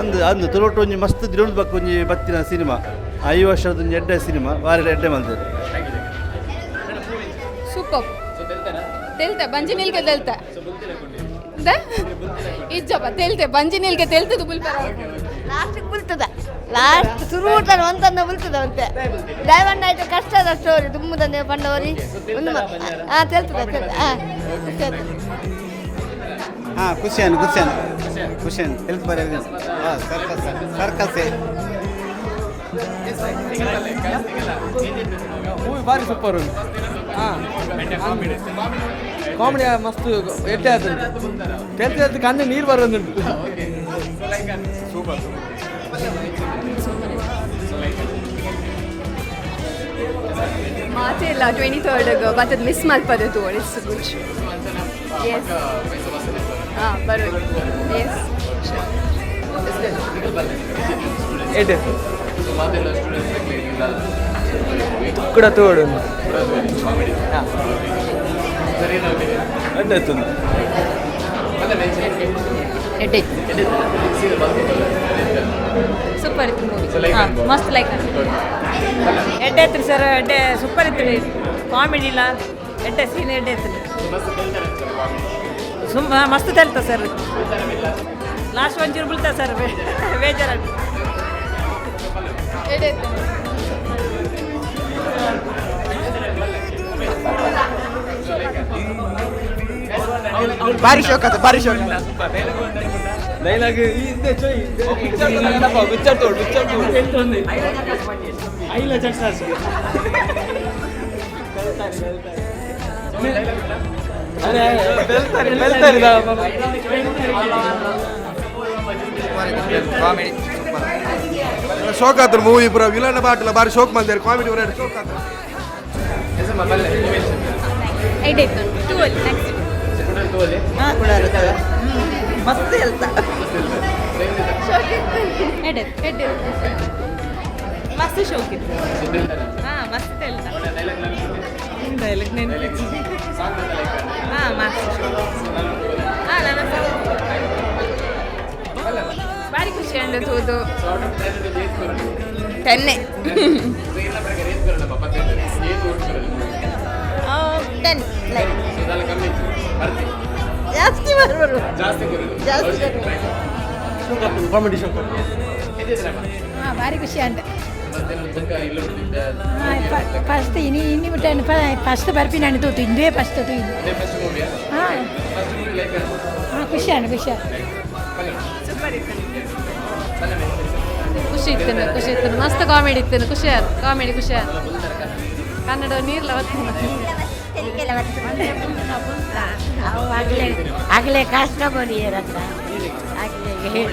ಅಂದು ಅಂದು ತುಳುಟು ಒಂಜಿ ಮಸ್ತ್ ದಿನೊಂದು ಬಕ್ಕ ಒಂಜಿ ಬತ್ತಿನ ಸಿನಿಮಾ. ಈ ವರ್ಷದ ಒಂಜಿ ಎಡ್ಡೆ ಸಿನಿಮಾ, ಭಾರಿ ಎಡ್ಡೆ ಮಲ್ದಿರ. ಸೂಪರ್. ತೆಲ್ತೆ ಬಂಜಿ ನಿಲ್ಗೆ ತೆಲ್ತೆ ಇಜ್ಜಪ್ಪ ತೆಲ್ತೆ ಬಂಜಿ ನಿಲ್ಗೆ ತೆಲ್ತದು ಬುಲ್ಪರ. ಲಾಸ್ಟಿಗೆ ಬುಲ್ತದ, ಲಾಸ್ಟ್ ಸುರುಟನ ಒಂತನ್ನ ಬುಲ್ತದ ಅಂತೆ. ದಯವಂಡ ಆಯ್ತು, ಕಷ್ಟದ ಸ್ಟೋರಿ ತುಂಬುದಂದೆ ಪಂಡವರಿ ಒಂದು. ಹಾಂ, ತೆಲ್ತದ ತೆಲ್ತ. ಹಾಂ, ಹಾಂ, ಖುಷಿಯಾನು ಖುಷಿಯಾನು ಖುಷಿಯಾನು ತೆಲ್ತು ಬರ. ಹಾಂ, ಸರ್ಕಸ್ ಸರ್ಕಸ್ಸೇ. ಮೂವಿ ಭಾರಿ ಸೂಪರ್ ಉಂಟು. ಹಾಂ, ಕಾಮಿಡಿ ಮಸ್ತ್ ಎಡ್ಡೆ ಆಯ್ತು. ತೆಲ್ತು ತೆಲ್ತು ಕಣ್ಣು ನೀರು ಬರೋದುಂಟು. ಸೂಪರ್. ಮಾತೇ ಇಲ್ಲ. 23rd ಬತ್ತದ ಮಿಸ್ ಮಲ್ಪದ ತೋಳಿ. It's good. S, ಹಾಂ, ಬರೋದು. ಎಸ್. ಎಡ್ಡೆ ಕೂಡ ತೋಡು. ಎಡ್ಡೆ ಇತ್ತು. ಎಡ್ಡೆ, ಸೂಪರ್ ಇತ್ತು ಮೂವಿ, ಹಾಂ, ಮಸ್ತ್ ಲೈಕ್. ಎಡ್ಡೆ ಇತ್ತು ಸರ್, ಎಡ್ಡೆ, ಸೂಪರ್ ಇತ್ತು. ಕಾಮಿಡಿ ಇಲ್ಲ, ಎಡ್ಡೆ ಸೀನ್ ಎಡ್ಡೆ ಇತ್ತು. ಸುಮ್ಮ ಮಸ್ತ್ ತೆಲ್ತ ಸರ್. ಲಾಸ್ಟ್ ಒಂಚೂರು ಬೀಳ್ತಾ ಸರ್, ಬೇಜಾರ. ಎಡ್ಡೆ. ಭಾರಿ ಶೋಕ್ ಆತ, ಭಾರಿ ಶೋಕ್. ಡೈಲಾಗ್ ಪಿಕ್ಚರ್ ತೋಡು, ಪಿಕ್ಚರ್ ತೋಡು. ಐಲ ಕಾಮಿಡಿ ಸೂಪರ್, ಶೋಕ್ ಆತ್ರ ಮೂವಿ ಪೂರ ವಿಲನ್ ಬಾಟ್ಲ ಬಾರಿ ಶೋಕ್ ಮಲ್ದೇರು ಕಾಮಿಡಿ ಪೂರ ಶೋಕ್ ಆತ್ರ. ಎಡ್ಡೆ ಇತ್ತು ಟೂ ಅಲ್ಲಿ ನೆಕ್ಸ್ಟ್. ಮಸ್ತ್ ಹೇಳ್ತಾ. ಎಡ್ಡೆ ಎಡ್ಡೆ, ಮಸ್ತ್ ಶೋಕ್ ಇತ್ತು. ಹಾಂ, ಮಸ್ತ್ ಹೇಳ್ತಾ ಡೈಲಾಗ್ ನೆನಪು. ಹಾಂ, ಮಸ್ತ್ ಶೋಕ್. ಹಾಂ, ನನ್ನ ಭಾರಿ ಖುಷಿ ಅಂಡ್ ತೂದು 10. 10 ಲೈಕ್ ಜಾಸ್ತಿ ಬರ್ಬೋದು, ಜಾಸ್ತಿ. ಕಾಮಿಡಿ ಶೋಕ್. ಹಾಂ, ಭಾರಿ ಖುಷಿ ಅಂಡ್ ಫಸ್ಟ್ ಇನಿ ಇನ್ನಿ ಬಿಟ್ಟು ಫಸ್ಟ್ ಬರ್ಪಿ ನಾನು ತೂತು ಇಂದುವೇ ಫಸ್ಟ್ ತೂತು. ಹಾಂ ಹಾಂ, ಖುಷಿ ಅಣ್ಣ, ಖುಷಿ. ಸೂಪರ್ ಇತ್ತು. ಖುಷಿ ಇತ್ತು, ಖುಷಿ ಇತ್ತು. ಮಸ್ತ್ ಕಾಮಿಡಿ ಇತ್ತು. ಖುಷಿ ಆಯ್ತು, ಕಾಮಿಡಿ ಖುಷಿ ಆಯ್ತು. ಕನ್ನಡ ನೀರ್ಲ. ಆಗಲೇ ಆಗಲೇ ಕಷ್ಟ ಕೊಡಿಯರತ್ತ ಆಗಲೇ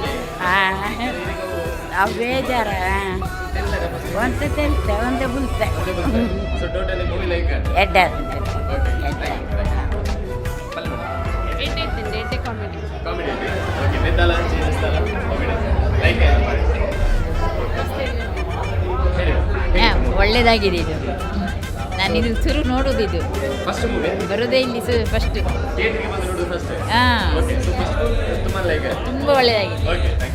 ಅವು ಬೇಜಾರ. ಒಂತೆ ತೆಲ್ತೆ, ಒಂತೆ ಬುಲ್ತೆ. ಎಡ್ಡೆ. ಎಡ್ಡೆ ಇತ್ತು, ಎಡ್ಡೆ ಕಾಮಿಡಿ. ಒಳ್ಳೆದಾಗಿದೆ ಇದು. ನಾನು ಇದು ಶುರು ನೋಡೋದು ಇದು ಬರೋದೇ ಇಲ್ಲಿ ಫಸ್ಟ್. ಹಾಂ, ತುಂಬ ಒಳ್ಳೆಯದಾಗಿದೆ.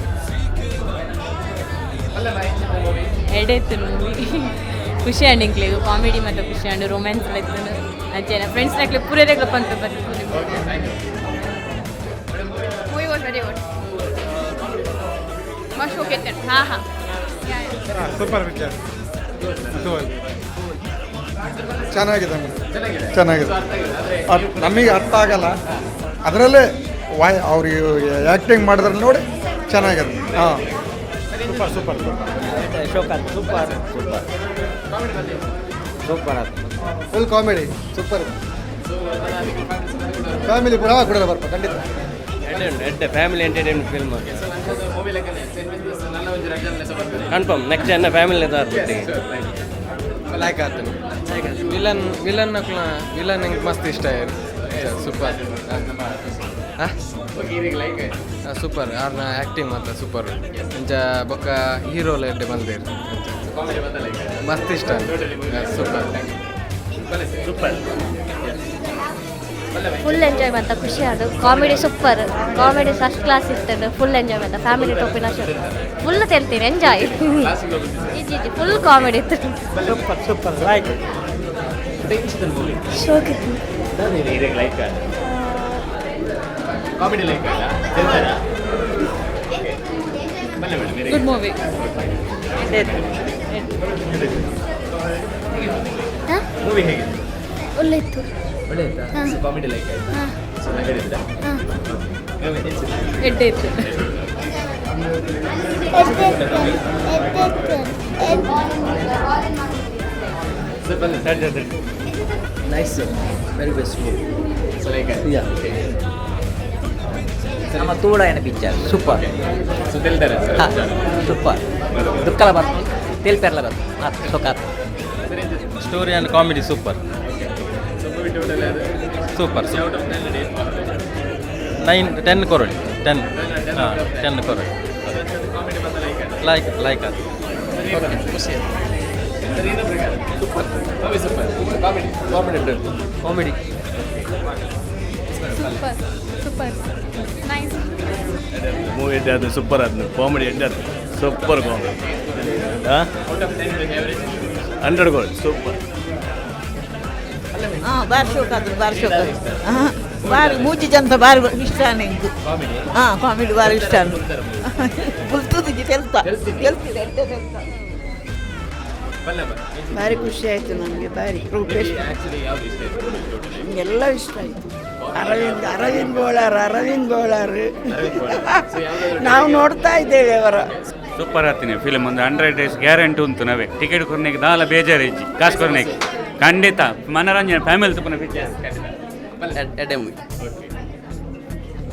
ಎಡ್ಡೆ ಇತ್ತು ಮೂವಿ. ಖುಷಿ ಅಂಡ್ ಇಂಕ್ಲೆಗ್ ಕಾಮಿಡಿ ಮತ್ತು ಖುಷಿ ಅಂಡ್ ರೊಮ್ಯಾನ್ಸ್ ಇತ್ತು. ಅಂಚೆನ ಫ್ರೆಂಡ್ಸ್ ನಕ್ಲೆ ಪೂರೇರೆಗ್ಲ ಪಂತ ಬರ್ತದೆ. Movie was very good. ಮಸ್ತ್ ಶೋಕ್ ಇತ್ತು. ಹಾಂ ಹಾಂ. ಸೂಪರ್ ಪಿಕ್ಚರ್, ಚೆನ್ನಾಗಿದೆ, ಚೆನ್ನಾಗಿದೆ. ನಮಗೆ ಅರ್ಥ ಆಗಲ್ಲ, ಅದರಲ್ಲೇ ವಾಯ್ ಅವ್ರಿಗೆ ಆ್ಯಕ್ಟಿಂಗ್ ಮಾಡಿದ್ರಲ್ಲಿ ನೋಡಿ ಚೆನ್ನಾಗಿದೆ. ಹಾಂ, ಸೂಪರ್ ಸೂಪರ್. ಶೋಕ್ ಆಯ್ತು. ಸೂಪರ್ ಸೂಪರ್ ಸೂಪರ್ ಆಯ್ತು. Full comedy super. ಫ್ಯಾಮಿಲಿ ಪೂರ ಕೂಡ ಬರ್ಪ ಖಂಡಿತ. ಎಡ್ಡೆ family entertainment film. Confirm next ಎನ್ನ ಫ್ಯಾಮಿಲಿ ಲೈಕ್ ಆತನು. ವಿಲನ್ ವಿಲನ್ ನಕ್ಲ ವಿಲನ್ ನಂಗೆ ಮಸ್ತ್ ಇಷ್ಟ ಆಯ್ತು. Super super. ಆರ್ನ ಆ್ಯಕ್ಟಿಂಗ್ ಮಾತ್ರ ಸೂಪರ್. ಅಂಚ ಬೊಕ್ಕ ಹೀರೋ ಎಡ್ಡೆ ಮಲ್ದೇರು, ಮಸ್ತ್ ಇಷ್ಟ. ಸೂಪರ್. ಸೂಪರ್. ಫುಲ್ ಎಂಜಾಯ್ ಅಂತ ಖುಷಿ. ಅದು comedy super, comedy first class ಇರ್ತದೆ. ಫುಲ್ ಎಂಜಾಯ್ ಅಂತ ಫ್ಯಾಮಿಲಿ ಟೋಪಿನ ಫುಲ್ ತೆಲ್ತೀನಿ ಎಂಜಾಯ್. ಇಜ್ಜಿ ಇಜ್ಜಿ, ಫುಲ್ ಕಾಮಿಡಿ ಇತ್ತು. Super super like. ಶೋಕ್ ಇತ್ತು. Like comedy like good movie. Movie ಹೇಗಿದೆ? ಒಳ್ಳೆ ಇತ್ತು. ಒಳ್ಳೆ ಇತ್ತಾ? ಕಾಮಿಡಿ ಲೈಕ್ ಆಯ್ತಾ? ಸೊ ನಗಡಿದ್ರಾ? ಎಡ್ಡೆ ಇತ್ತು. Nice, very best movie. So like yeah. ನಮ್ಮ ತೂಡಾಯನ ಪಿಕ್ಚರ್ ಸೂಪರ್. ಸೊ ತೆಲ್ತಾರೆ? ಹಾಂ, ಸೂಪರ್. ದುಃಖಲ ಬರ್ತು, ತೆಲ್ಪೆರ್ಲ ಬರ್ತು. ಆತು ಸೊಕಾತು. Story and comedy super super. 9 10 crore, 10, ಹಾಂ, 10 ಕ್ರೋಡ್. ಲೈಕ್ ಲೈಕ್ ಅದು. Comedy super super nice. Movie ಎಡ್ಡೆ ಅದು, ಸೂಪರ್ ಅದು. ಕಾಮಿಡಿ ಎಡ್ಡೆ ಅದು, ಸೂಪರ್ ಕಾಮಿಡಿ. ಹಾಂ, 100 ಗೋಲ್ಡ್ ಸೂಪರ್. ಹಾಂ, ಬಾರಿ ಶೋಕ್ ಆದ್ರು, ಬಾರಿ ಶೋಕ್ ಆದ್ರು. ಹಾಂ, ಬಾರಿ ಮೂಜಿ ಜನ ಬಾರಿ ಇಷ್ಟ ನಿಂಗೆ. ಹಾಂ, ಕಾಮಿಡಿ ಬಾರಿ ಇಷ್ಟ. ಬುಲ್ತುದಿಗೆ ತೆಲ್ತ ತೆಲ್ತಿದೆ, ಎಡ್ಡೆ ತೆಲ್ತ. ಭಾರಿ ಖುಷಿ ಆಯಿತು ನಮಗೆ ಭಾರಿ. ರೂಪೇಶ್ ಎಲ್ಲ ಇಷ್ಟ ಆಯಿತು. ಅರವಿಂದ್ ಅರವಿಂದ್ ಬೋಳಾರ್, ಅರವಿಂದ್ ಬೋಳಾರ್ ನಾವು ನೋಡ್ತಾ ಇದ್ದೇವೆ ಅವರ. ಸೂಪರ್ ಆತೀನಿ ಫಿಲ್ಮ್. ಒಂದು 100 ಡೇಸ್ ಗ್ಯಾರಂಟಿ ಉಂಟು. ನಾವೇ ಟಿಕೆಟ್ ಕೊರ್ನೆಗೆ ದಾಲ ಬೇಜಾರು ಇಜ್ಜಿ, ಕಾಸು ಕೊರ್ನೆಗೆ ಖಂಡಿತ ಮನರಂಜನೆ ಫ್ಯಾಮಿಲಿ ತುಪ್ಪನ ಪಿಕ್ಚರ್. ಎಡ್ಡೆ ಮೂವಿ.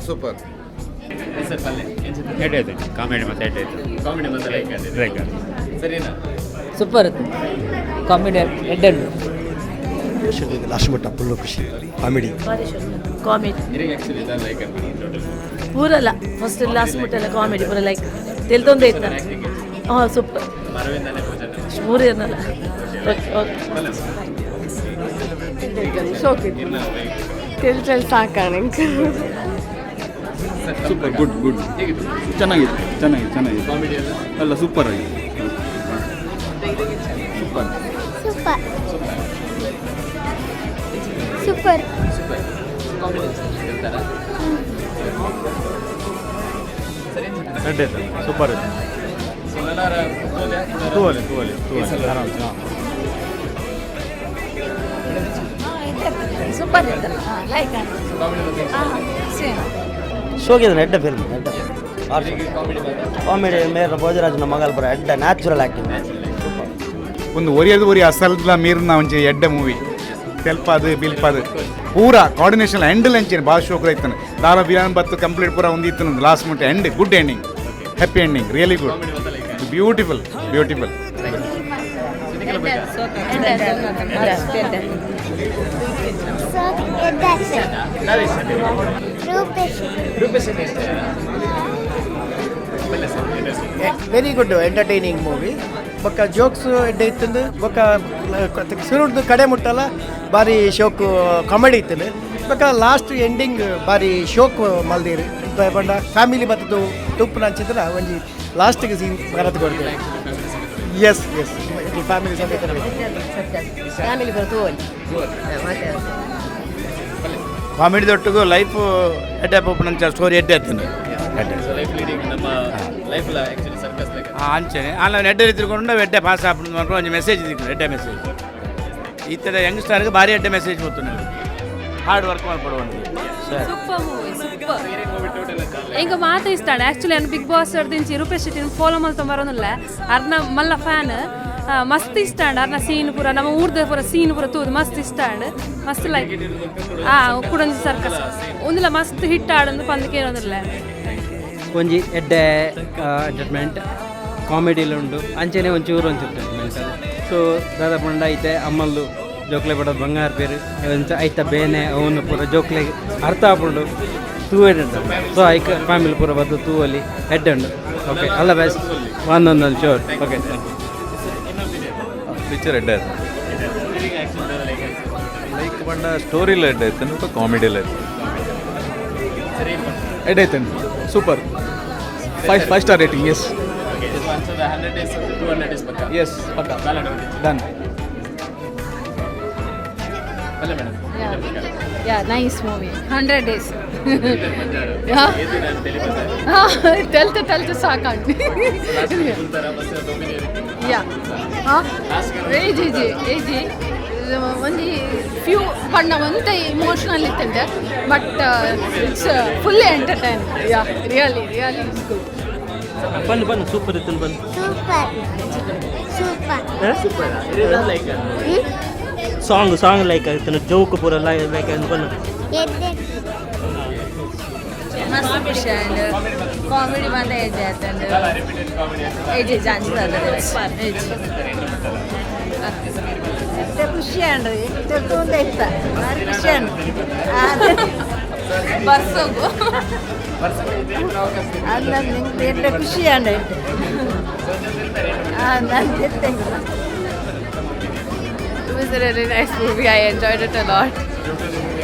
ಸೂಪರ್. ಎಡ್ಡೆ ಆಯ್ತು, ಕಾಮಿಡಿ ಮತ್ತೆ ಎಡ್ಡೆ ಆಯ್ತು. ಕಾಮಿಡಿ ಮತ್ತೆ ಲೈಕ್ ಆಗಿದೆ. ಲೈಕ್ ಆಯ್ತು. ಸರಿನಾ? ಸೂಪರ್ ಕಾಮಿಡಿ ಎಡ್ಡೆ. ಲಾಸ್ಟ್ ಮಟ್ಟ ಫುಲ್ಲು ಖುಷಿ ಕಾಮಿಡಿ. ಕಾಮಿಡಿ. ಇರಿಗೆ ಆಕ್ಚುಲಿ ದಾದ ಲೈಕ್ ಅನ್ಪಿ ಟೋಟಲ್? ಪೂರಲ್ಲ ಫಸ್ಟ್ ಲಾಸ್ಟ್ ಮುಟ್ಟಲ್ಲ ಕಾಮಿಡಿ ಪೂರ ಲೈಕ್ ತೆಲ್ತೊಂದೇ ಇತ್ತು. ಹಾಂ, ಸೂಪರ್. ಅರವಿಂದನೇ ಭೋಜನ. ಮೂರೇನಲ್ಲ. Okay okay. ಶೋಕ್ ತೆಲ್ ತೆಲ್ ಸಾಕಾಣ. ಸೂಪರ್, ಗುಡ್ ಗುಡ್, ಚೆನ್ನಾಗಿದೆ ಚೆನ್ನಾಗಿದೆ ಚೆನ್ನಾಗಿದೆ. ಕಾಮಿಡಿ ಎಲ್ಲ? ಎಲ್ಲ ಸೂಪರ್ ಆಗಿದೆ, super. Super super. Super comedy ಹೇಳ್ತಾರಾ? ಸರಿ. ಎಡ್ಡೆ ಇತ್ತು, ಸೂಪರ್ ಇತ್ತು. ಸೊ ನನಾರ ತೋಲೆ? ತೂವಲೆ ತೂವಲೆ ತೂವಲೆ ಆರಾಮ್. ಹಾಂ. ಸೂಪರ್ ಇತ್ತು, ಲೈಕ್. ಕಾಮಿಡಿ. ಶೋಕಿದೆ, ಎಡ್ಡೆ ಫಿಲ್ಮ್, ಎಡ್ಡೆ. ಕಾಮಿಡಿ. ಕಾಮಿಡಿ ಮೇರ ಭೋಜರಾಜನ ಮಗಲ್ ಬರ ಎಡ್ಡೆ ನ್ಯಾಚುರಲ್ ಆ್ಯಕ್ಟಿಂಗ್. ಒಂದು ಒರಿಯದು ಒರಿ ಅಸಲ್ದ ಮೀರ್ನ ಒಂಜಿ ಎಡ್ಡೆ ಮೂವಿ. ತೆಲ್ಪಾದು ಬಿಲ್ಪಾದು ಪೂರ ಕೋಆರ್ಡಿನೇಷನ್ ಎಂಡ್ ಲಂಚೇನು ಭಾಳ ಶೋಕ್ ಐತಾನೆ. ದಾರ ಬಿರಿಯಾನಿ ಬತ್ತು ಕಂಪ್ಲೀಟ್ ಪೂರ ಒಂದು ಇತ್ತು. ಲಾಸ್ಟ್ ಮುಟ್ಟ end good ending, happy ending, really good, beautiful beautiful. Rupesh. Rupesh ಇಷ್ಟ. Very good entertaining movie. ಬೊಕ್ಕ ಜೋಕ್ಸ್ ಎಡ್ಡೆ ಇತ್ತಂದು, ಬೊಕ್ಕ ಸುರುಡ್ದು ಕಡೆ ಮುಟ್ಟಲ್ಲ ಬಾರಿ ಶೋಕ್ ಕಾಮಿಡಿ ಇತ್ತಂದು. ಬೊಕ್ಕ ಲಾಸ್ಟ್ ಎಂಡಿಂಗ್ ಬಾರಿ ಶೋಕ್ ಮಲ್ದೀರು. ಪಂಡ ಫ್ಯಾಮಿಲಿ ಬತ್ತದು ತುಪ್ಪು ನಂಚಿದ್ರ ಒಂಜಿ ಲಾಸ್ಟಿಗೆ ಸೀನ್ ಬರತ್ ಕೊಡ್ತೀವಿ. ಎಸ್ ಎಸ್, ಫ್ಯಾಮಿಲಿ ಸಮೇತ. ಫ್ಯಾಮಿಲಿ ಬರ್ತೋಲಿ. ಕಾಮಿಡಿ ದೊಟ್ಟುಗು ಲೈಫ್ ಎಡ್ಡೆ ಪೋಪುನಂಚ ಸ್ಟೋರಿ ಎಡ್ಡೆ ಎತ್ತುಂಡು ಎಡ್ಡೆ. ಸೊ ಲೈಫ್ ಲೀಡಿಂಗ್ ನಮ್ಮ ಲೈಫ್ ಆಕ್ಚುಲಿ ಸರ್ಕಸ್ ಲೈಕ್. ಅಂಚನೆ ಅಲ್ಲ, ಎಡ್ಡೆ ರೀತಿ ಎಡ್ಡೆ ಪಾಸ್ ಆಪುಂಡು. ಒಂಜಿ ಮೆಸೇಜ್ ದಿಕ್ಕು, ಎಡ್ಡೆ ಮೆಸೇಜ್. ಈ ಥರ ಯಂಗ್ಸ್ಟರ್ಗೆ ಭಾರಿ ಎಡ್ಡೆ ಮೆಸೇಜ್ ಗೊತ್ತು, ಹಾರ್ಡ್ ವರ್ಕ್ ಮಾಡ್ಕೊಡುವಂತ ಸರ್. Super movie, super. ಎಂಕ ಮಾತ ಇಷ್ಟ. ಆ್ಯಕ್ಚುಲಿ ನಾನು ಬಿಗ್ ಬಾಸ್ ದಿಂಚಿ ರೂಪೇಶ್ ಶೆಟ್ಟಿನ ಫಾಲೋ ಮಲ್ತೊಂಬರೋದಿಲ್ಲ. ಅರ್ನ ಮಲ್ಲ ಫ್ಯಾನ್. ಮಸ್ತ್ ಇಷ್ಟ ಅಂಡ್ ಅರ್ನ ಸೀನ್ ಪೂರ, ನಮ್ಮ ಊರ್ದ ಪೂರ ಸೀನ್ ಪೂರ ತೂದು ಮಸ್ತ್ ಇಷ್ಟ ಅಂಡ್ ಮಸ್ತ್ ಲೈಕ್. ಕುಡೊಂಜಿ ಸರ್ಕಸ್ ಒಂದಿಲ್ಲ ಮಸ್ತ್ ಹಿಟ್ ಆಡಂದು ಪಂದಕ್ಕೆ ಏನೊಂದಿಲ್ಲ. ಒಂಜಿ ಎಡ್ಡೆ ಎಂಟರ್ಟೈನ್ಮೆಂಟ್, ಕಾಮಿಡಿಲು ಉಂಡು, ಅಂಚೆನೆ ಒಂಚೂರು ಒಂಚೂರು ಎಂಟರ್ಟೈನ್ಮೆಂಟ್. ಸೊ ದಾದ ಪಂಡ ಐತೆ ಅಮ್ಮಲ್ಲು ಜೋಕ್ಲೆ ಪಡ ಬಂಗಾರ ಪೇರು ಒಂಚ ಐತ ಬೇನೆ ಅವನು ಪೂರ ಜೋಕ್ಲೆ ಅರ್ಥ ಆಪುಂಡು ತೂವೆಡ್. ಸೊ ಐಕ್ ಫ್ಯಾಮಿಲಿ ಪೂರ ಬದ್ದು ತೂವಲಿ, ಎಡ್ಡೆ ಉಂಡು. ಓಕೆ, ಅಲ್ಲ ಬೆಸ್ಟ್ ಒಂದೊಂದೊಂದು ಶೋರ್. ಓಕೆ. ಪಿಕ್ಚರ್ ಎಡ್ಡೆ ಆಯ್ತು. ಲೈಕ್ ಪಂಡ ಸ್ಟೋರಿಲ ಎಡ್ಡೆ ಆಯ್ತು, ಕಾಮಿಡಿಲ ಆಯ್ತು. ಎಡ್ಡೆ ಐತೆ, super, five five star rating, yes. 100 days, 200 days ಪಕ್ಕ? ಎಸ್, ಪಕ್ಕ. ಡನ್. ಅಲ್ಲ madam. Yeah, nice movie. 100 days. ತೆಲ್ತು ತೆಲ್ತು ಸಾಕಾಂಡು. ಯಾ, ಏಜಿ ಜಿ ಏಜಿ ಒಂಜಿ ಫ್ಯೂ ಪಂಡ ಒಂತೆ ಇಮೋಷನಲ್ ಇತ್ತಂತೆ, but it's full entertain. Yeah, really really it's good. ಬನ್ನಿ ಬನ್ನಿ, ಸೂಪರ್ ಇತ್ತು, ಬನ್ನಿ. Super super. Like song song like ಆಯ್ತು, ಜೋಕ್ ಪೂರ ಲೈಕ್ ಆಯ್ತು, ಬನ್ನಿ. ಮಸ್ತ್ ಖುಷಿ ಆಂಡ್ ಕಾಮಿಡಿ ಮಾತ ಏಜ್ ಆಯ್ತಂಡ್. ಏಜ್ ಜಾಸ್ತಿ. ಏಜ್. ಖುಷಿ ಅಂಡ್ರಿ, ತೆಲ್ತೊಂದೇ ಇತ್ತ, ಭಾರಿ ಖುಷಿ ಅಂಡ್. ಬರ್ಸೋಗು. ಅಲ್ಲ, ನಿಂಗೆ ಎಡ್ಡೆ ಖುಷಿ ಅಂಡ್. ನಾನು ತೆಲ್ತೆಂಗ್. It was a really nice movie. I enjoyed it a lot.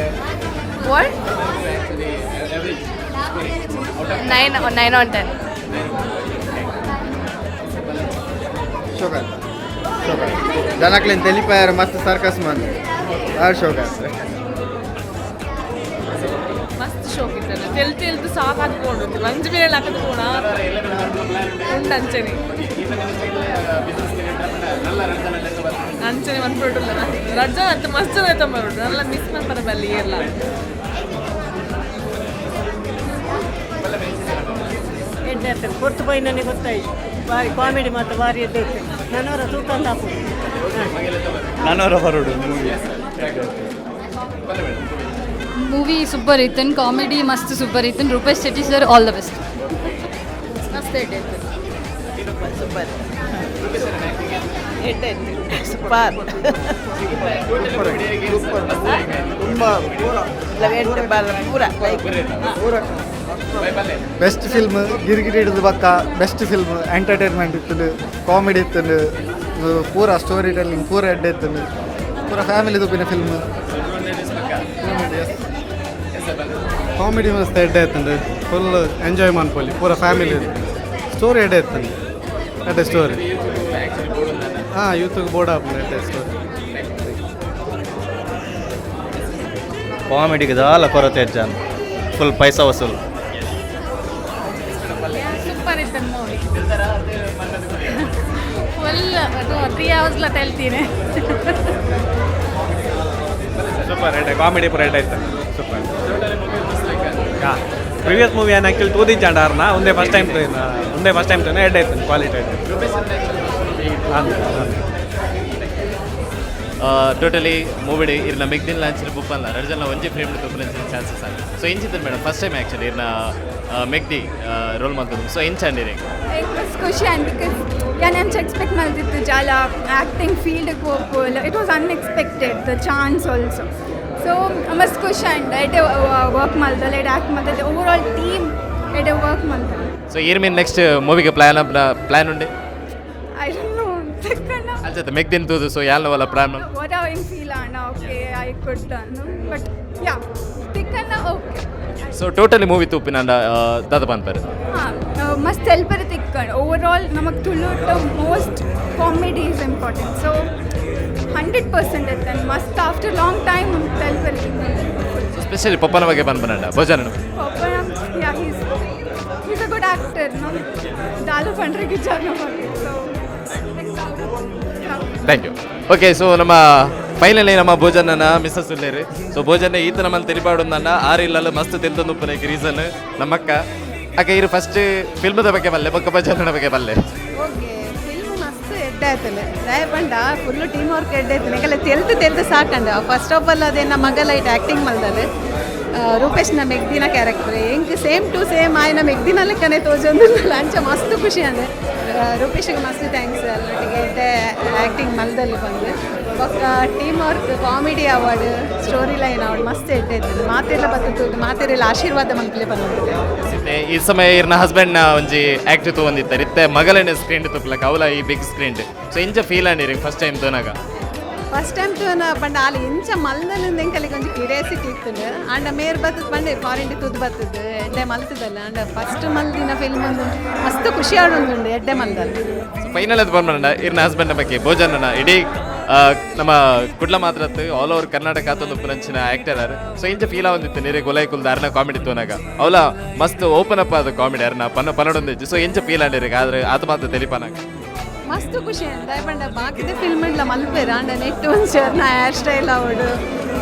What? 9 9 on 10. ಶೋಕ ಶೋಕ. ಜನಕ್ಲೇನ್ ತೆಲಿಪಾಯರ್, ಮಸ್ತ್ ಸರ್ಕಸ್ ಮಂದಿ, ಭಾರಿ ಶೋಕ. ಮಸ್ತ್ ಶೋಕ್ ಇತ್ತಲ್ಲ. ತೆಲ್ ತೆಲ್ತು ಸಾಕಾತ್ಕೊಂಡು ಮಂಜು ಮೇಲೆ ಹಾಕತ್ಕೋಣ ಉಂಡು. ಅಂಚನೆ ಅಂಚನೆ ಮನ್ಪೊಡುಲ್ಲ ರಜ ಅಂತ ಮಸ್ತ್ ಜನ ಬರೋಡು ನಲ್ಲ ಮಿಸ್ ಮನ್ಪರ ಬಲ್ಲಿ ಎಲ್ಲ. ಎಡ್ಡೆ ಆಗ್ತದೆ, ಪೊರ್ತು ಪೋಯಿ ನನಗೆ ಗೊತ್ತಾಯ್ತು. ಭಾರಿ ಕಾಮಿಡಿ ಮತ್ತು ಭಾರಿ ಎಡ್ಡೆ ಇತ್ತು. ನನವರ ತೂಕ ಹಾಪುದು. ನಾನವರ ಬರೋಡು ಮೂವಿ. ಮೂವಿ ಸೂಪರ್ ಇತ್ತು, ಕಾಮಿಡಿ ಮಸ್ತ್ ಸೂಪರ್ ಇತ್ತು. Rupesh Shetty sir all the best. ಮಸ್ತ್ ಎಡ್ಡೆ ಇತ್ತು. Super super. ಸೂಪರ್. ತುಂಬ ಪೂರ. ಬೆಸ್ಟ್ ಫಿಲ್ಮ್ ಗಿರಿಗಿರಿ ಹಿಡಿದು ಬಕ್ಕ ಬೆಸ್ಟ್ ಫಿಲ್ಮ್ ಎಂಟರ್ಟೈನ್ಮೆಂಟ್ ಇತ್ತು, ಕಾಮಿಡಿ ಇತ್ತು, ಪೂರ ಸ್ಟೋರಿ ಟೆಲ್ಲಿಂಗ್ ಪೂರ ಎಡ್ಡೆ ಇತ್ತು, ಪೂರ ಫ್ಯಾಮಿಲಿ ತುಪ್ಪಿನ ಫಿಲ್ಮ್. ಕಾಮಿಡಿ ಮಸ್ತ್ ಎಡ್ಡೆ ಇತ್ತು, ಫುಲ್ ಎಂಜಾಯ್ ಮನ್ಪೊಲಿ ಪೂರ ಫ್ಯಾಮಿಲಿ. ಸ್ಟೋರಿ ಎಡ್ಡೆ ಇತ್ತು, ಎಡ್ಡೆ ಸ್ಟೋರಿ. ಹಾಂ, ಯೂತ್ಗೆ ಬೋರ್ಡ್ ಆಪುಂಡು, ಎಡ್ಡೆ ಸ್ಟೋರಿ. ಕಾಮಿಡಿಗೆ ದಾಲ ಕೊರತೆ ಜಾನ್, ಫುಲ್ ಪೈಸಾ ವಸೂಲ್. ಸೂಪರ್ ಇತ್ತು ಮೂವಿ, ಫುಲ್ 3 ಅವರ್ಸ್ಲ ತೆಲ್ತೀನಿ. ಸೂಪರ್ ಎಡ್ಡೆ ಕಾಮಿಡಿ ಪೂರ ಎಡ್ಡೆ ಇತ್ತು, ಸೂಪರ್. ಪ್ರೀವಿಯಸ್ ಮೂವಿ ಏನು ಆ್ಯಕ್ಚುಲಿ ತೂದಿಂಚಾಂಡ ಆರ್ನ ಒಂದೇ ಫಸ್ಟ್ ಟೈಮ್, ಒಂದೇ ಫಸ್ಟ್ ಟೈಮ್ ತೂನೆ ಎಡ್ಡೆ ಇತ್ತು, ಕ್ವಾಲಿಟಿ ಎಡ್ಡೆ. ಟೋಟಲಿ ಮೂವಿಡಿ ಇರ್ನ ಮೆಗ್ದಿನ್ ಲಾಂಚಿನ ಬುಪ್ಪಲ್ಲ ಎರಡು ಜನ ಒಂಜಿ ಫ್ರೇಮ್ ತುಪ್ಪಲಂಚಿನ ಚಾನ್ಸಸ್ ಆಗ. ಸೊ ಇಂಚಿತ್ತು ಮೇಡಮ್ ಫಸ್ಟ್ ಟೈಮ್ ಆ್ಯಕ್ಚುಲಿ ಇರ್ನ ಮೆಗ್ದಿ ರೋಲ್ ಮಾಡ್ತದ್ದು, ಸೊ ಇಂಚಂಡಿರಿ? ಮಸ್ತ್ ಖುಷಿ ಆ್ಯಂಡ್ because ಯಾನ್ ಅಂಚ ಎಕ್ಸ್ಪೆಕ್ಟ್ ಮಲ್ತಿತ್ತು ಜಾಲ acting ಫೀಲ್ಡ್ಗೆ ಹೋಗ್ಬೋಲ್ಲ. It was unexpected, the chance also. So ಮಸ್ತ್ ಖುಷಿ ಆ್ಯಂಡ್ ಎಡ್ಡೆ ವರ್ಕ್ ಮಲ್ತಲ್ಲ, ಎಡ್ಡೆ ಆ್ಯಕ್ಟ್ ಮಲ್ತಲ್ಲ, ಓವರ್ ಆಲ್ ಟೀಮ್ ಎಡ್ಡೆ ವರ್ಕ್ ಮಲ್ತಲ್ಲ. ಸೊ ಈರ್ ಮೀನ್ ನೆಕ್ಸ್ಟ್ ಮೂವಿಗೆ ಪ್ಲಾನ್ ಪ್ಲಾನ್ ಉಂಡೆ? I don't know. ಅಲ್ಚತ್ತೆ ಮೆಗ್ದಿನ್ ತೂದು ಸೊ ಯಾಲ್ನವಲ್ಲ ಪ್ಲಾನ್? What I feel ಅಣ್ಣ, okay I could done, but yeah ತಿಕ್ಕಣ್ಣ okay. So totally movie ತೂಪಿನ ದಾದ ಪನ್ಪರ್? ಹಾಂ, ಮಸ್ತ್ ಹೆಲ್ಪರ್ ತಿಕ್ಕಂಡು. ಓವರ್ ಆಲ್ ನಮಗೆ ತುಳುಟ most comedy is important, so 100% ಎತ್ತನ್ ಮಸ್ತ್ ಆಫ್ಟರ್ ಲಾಂಗ್ ಟೈಮ್ ಹೆಲ್ಪರ್ ತಿಕ್ಕಂಡು. ಸೊ ಸ್ಪೆಷಲಿ ಪಪ್ಪನ ಬಗ್ಗೆ ಪನ್ಪನಂಡ ಭೋಜನ? ಪಪ್ಪನ, yeah, he's a good actor. No ದಾಲು ಪಂಡ್ರಿಗೆ ಜಾಗ. So thank you. Okay, so ನಮ್ಮ ಫೈನಲಿ ನಮ್ಮ ಭೋಜನನ ಮಿಸ್ಸಸ್ ಉಲ್ಲೇರು. ಸೊ ಭೋಜನ ಈತ ನಮ್ಮಲ್ಲಿ ತೆಲಿಪಾಡೊಂದನ್ನ ಆರು ಇಲ್ಲಲ್ಲ ಮಸ್ತ್ ತೆಲ್ತೊಂದು ಉಪ್ಪುನಕ್ಕೆ ರೀಸನ್ ನಮ್ಮಕ್ಕ. ಅಕ್ಕ, ಇರು ಫಸ್ಟ್ ಫಿಲ್ಮದ ಬಗ್ಗೆ ಬಲ್ಲೆ ಬೊಕ್ಕ ಭೋಜನನ ಬಗ್ಗೆ ಬಲ್ಲೆ. ಓಕೆ, ಫಿಲ್ಮ್ ಮಸ್ತ್ ಎಡ್ಡೆ ಆಯ್ತಲ್ಲ ದಾಯ ಪಂಡ ಫುಲ್ಲು ಟೀಮ್ ವರ್ಕ್ ಎಡ್ಡೆ ಆಯ್ತು. ಯಾಕಂದ್ರೆ ತೆಲ್ತು ತೆಲ್ತು ಸಾಕಂಡ. ಫಸ್ಟ್ ಆಫ್ ಆಲ್ ಅದೇ ನಮ್ಮ ಮಗ ಲೈಟ್ ಆ್ಯಕ್ಟಿಂಗ್ ಮಲ್ದಲೆ ರೂಪೇಶ್ನ ಮೆಗ್ದಿನ ಕ್ಯಾರೆಕ್ಟರ್ ಎಂಕ್ ಸೇಮ್ ಟು ಸೇಮ್ ಆಯ್ನ ಮೆಗ್ದಿನ ಲೆಕ್ಕನೆ ತೋಜೊಂದು ಅಂಚ ಮಸ್ತ್ ಖುಷಿ ಅಂದೆ. ರೂಪೇಶ್ಗೆ ಮಸ್ತ್ thanks, ಅಲ್ಲೊಟ್ಟಿಗೆ ಎಡ್ಡೆ ಆ್ಯಕ್ಟಿಂಗ್ ಮಲ್ದಲ್ಲಿ ಬಂದು. ಬೊಕ್ಕ team work, comedy award, story line award ಮಸ್ತ್ ಎಡ್ಡೆ ಇತ್ತು. ಮಾತೆಲ್ಲ ಬತ್ತು ಮಾತೆಲ್ಲ ಆಶೀರ್ವಾದ ಮಲ್ಪಲೆ ಬಂದಿದೆ. ಈ ಸಮಯ ಇರ್ನ ಹಸ್ಬೆಂಡ್ನ ಒಂಜಿ ಆ್ಯಕ್ಟ್ ತೂವಂದಿತ್ತಾರೆ, ಇತ್ತೆ ಮಗಲನೆ ಸ್ಕ್ರೀನ್ ತುಪ್ಪಲಕ್ಕ ಅವಲ ಈ ಬಿಗ್ ಸ್ಕ್ರೀನ್. ಸೊ ಇಂಚ ಫೀಲ್ ಆಂಡಿರಿ ಫಸ್ಟ್ ಟೈಮ್ ತೋನಾಗ? ಫಸ್ಟ್ ಟೈಮ್ ತೂನ ಪಂಡ ಅಲ್ಲಿ ಇಂಚ ಮಲ್ದಲಿಂದ ಎಂಕಲಿಗೆ ಒಂಜಿ ಕ್ಯೂರಿಯಾಸಿಟಿ ಇತ್ತು. ಆಂಡ ಮೇರ್ ಬತ್ತದ ಪಂಡೆ ಫಾರಿನ್ ತೂದು ಬತ್ತದ ಎಡ್ಡೆ ಮಲ್ತದಲ್ಲ. ಆಂಡ ಫಸ್ಟ್ ಮಲ್ದಿನ ಫಿಲ್ಮ್ ಒಂದು ಮಸ್ತ್ ಖುಷಿ ಆಡೊಂದುಂಡು ಎಡ್ಡೆ ಮಲ್ದಲ್ಲ. ಫೈನಲ್ ಅದು ಬಂದ ಇರ್ನ ಹಸ್ಬೆಂಡ್ ಬಗ್ಗೆ ಭೋಜನನ ಇಡೀ ನಮ್ಮ ಕುಡ್ಲ ಮಾತ್ರ ಆಲ್ ಓವರ್ ಕರ್ನಾಟಕ ಆತೊಂದು ಪುನಂಚಿನ ಆ್ಯಕ್ಟರ್ ಆರ್. ಸೊ ಇಂಚ ಫೀಲ್ ಆವಂದಿತ್ತು ನೀರೆ ಗೊಲೈ ಕುಲ್ದ ಅರ್ನ ಕಾಮಿಡಿ ತೋನಾಗ ಅವಲ ಮಸ್ತ್ ಓಪನ್ ಅಪ್ ಆದ ಕಾಮಿಡಿ ಅರ್ನ ಪನ್ನ ಪನ್ನಡೊಂದಿಜ್ಜು. ಸೊ ಇಂಚ ಫೀಲ್ ಆಂಡಿರಿ ಆದ್ರೆ ಆತ ಮಾತ್ರ ತೆಲಿಪನಾಗ? ಮಸ್ತ್ ಖುಷಿ ಅಂದ ಪಂಡ ಬಾಕಿದ ಫಿಲ್ಮ್ ಇಡ್ಲ ಮಲ್ಪೇರ. ಆಂಡ ನೆಟ್ ಒಂಚೂರು ನಾ ಹೇರ್ ಸ್ಟೈಲ್ ಅವಡು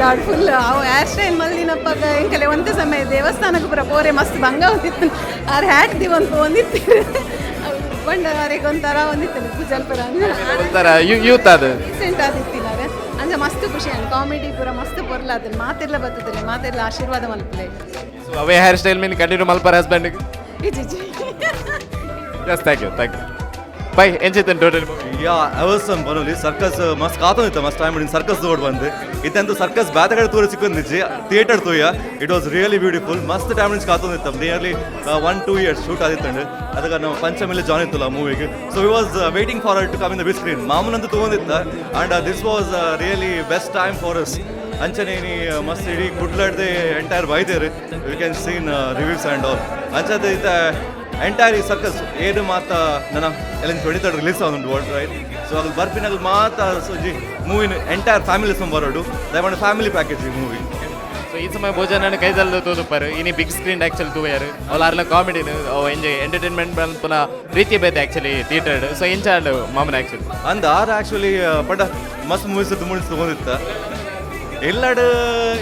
ದಾಡ್ ಫುಲ್ ಅವು ಹೇರ್ ಸ್ಟೈಲ್ ಮಲ್ದಿನಪ್ಪಾಗ ಎಂಕಲೆ ಒಂದೇ ಸಮಯ ದೇವಸ್ಥಾನಕ್ಕೆ ಪೂರ ಪೋರೆ ಮಸ್ತ್ ಭಂಗ ಒಂದಿತ್ತು. ಆರ್ ಹ್ಯಾಟ್ ದಿವಂತ ಒಂದಿತ್ತು ಪಂಡ ಅವರಿಗೆ ಒಂಥರ ಒಂದಿತ್ತು ಪೂಜಲ್ಪುರ ಒಂಥರ ಯೂತ್ ಅದು ರೀಸೆಂಟ್ ಆದಿತ್ತಿಲ್ಲ ಅಂಚ ಮಸ್ತ್ ಖುಷಿ ಅಂಡ್ ಕಾಮಿಡಿ ಪೂರ ಮಸ್ತ್ ಪೊರ್ಲ ಅದನ್ನ ಮಾತೆಲ್ಲ ಬರ್ತದಿಲ್ಲ ಮಾತೆಲ್ಲ ಆಶೀರ್ವಾದ ಮಲ್ಪಲೆ. ಸೊ ಅವೇ ಹೇರ್ ಸ್ಟೈಲ್ ಮೀನ್ ಕಂಟಿನ್ಯೂ ಮಲ್ಪರ ಹಸ್ಬೆಂಡ್? ಇಜ್ಜಿ. Yes, thank you, thank you. Bye. ಎಂಚಿತ್ತನ್ total? Yeah, ಅವಸಮ್ ಬನೋಲಿ circus ಮಸ್ತ್ ಕಾತೊಂದಿತ್ತು, ಮಸ್ತ್ ಟೈಮ್ ಸರ್ಕಸ್ ದೋಡ್ ಬಂದು ಇತ್ತಂತೂ ಸರ್ಕಸ್ ಬ್ಯಾತಗಡೆ ತೂರ ಸಿಕ್ಕೊಂದಿಜ್ಜಿ ಥಿಯೇಟರ್ ತೂಯ. It was really beautiful. ಮಸ್ತ್ ಟೈಮ್ ಕಾತೊಂದಿತ್ತು, ನಿಯರ್ಲಿ 1-2 ಇಯರ್ಸ್ ಶೂಟ್ ಆದಿತ್ತಂಡು. ಅದಕ್ಕೆ ನಾವು ಪಂಚಮಿಲಿ ಜಾಯ್ನ್ ಇತ್ತಲ್ಲ ಮೂವಿಗೆ. So we was waiting for to come in the big screen. ಮಾಮೂಲಂತೂ ತೊಗೊಂಡಿತ್ತ and this was really best time for us. ಅಂಚನೆ ನೀ ಮಸ್ತ್ ಇಡೀ ಕುಡ್ಲಾಡ್ದೆ ಎಂಟೈರ್ ಬೈದೇರು, you can seen reviews and all. ಅಂಚದೆ ಇತ್ತ ಎಂಟೈರ್ ಈ ಸರ್ಕಸ್ ಏನು ಮಾತ ನನ್ನ ಎಲ್ಲ 23 ರಿಲೀಸ್ ಆಗುಂಟು ವರ್ಲ್ಡ್ ರೈಟ್. ಸೊ ಅದು ಬರ್ಪಿನಾಗ ಮಾತ ಸೊಂಜಿ ಮೂವಿನ ಎಂಟೈರ್ ಫ್ಯಾಮಿಲಿ ಬರೋಡು ದಯಮಾಡಿ ಫ್ಯಾಮಿಲಿ ಪ್ಯಾಕೇಜ್ ಈ ಮೂವಿ. ಸೊ ಈ ಸಮಯ ಭೋಜನ ಕೈದಲ್ಲ ತೋದುಪ್ಪಾರು ಇನಿ ಬಿಗ್ ಸ್ಕ್ರೀನ್ ಆ್ಯಕ್ಚುಲಿ ತೂಯಾರು ಅವಳ ಅರ್ಲ ಕಾಮಿಡಿನ ಎಂಜಾಯ್ ಎಂಟರ್ಟೈನ್ಮೆಂಟ್ ಪುನಃ ರೀತಿ ಬೇತೆ ಆ್ಯಕ್ಚುಲಿ ಥಿಯೇಟರ್. ಸೊ ಇಂಚಾಂಡ್ ಮಾಮನ ಆ್ಯಕ್ಚುಲಿ? ಅಂದ ಆರ್ ಆ್ಯಕ್ಚುಲಿ ಪಂಡ ಮಸ್ತ್ ಮೂವೀಸ್ ಮೂವೀಸ್ ತೊಗೊಂಡಿತ್ತ ಎಲ್ಲಾಡು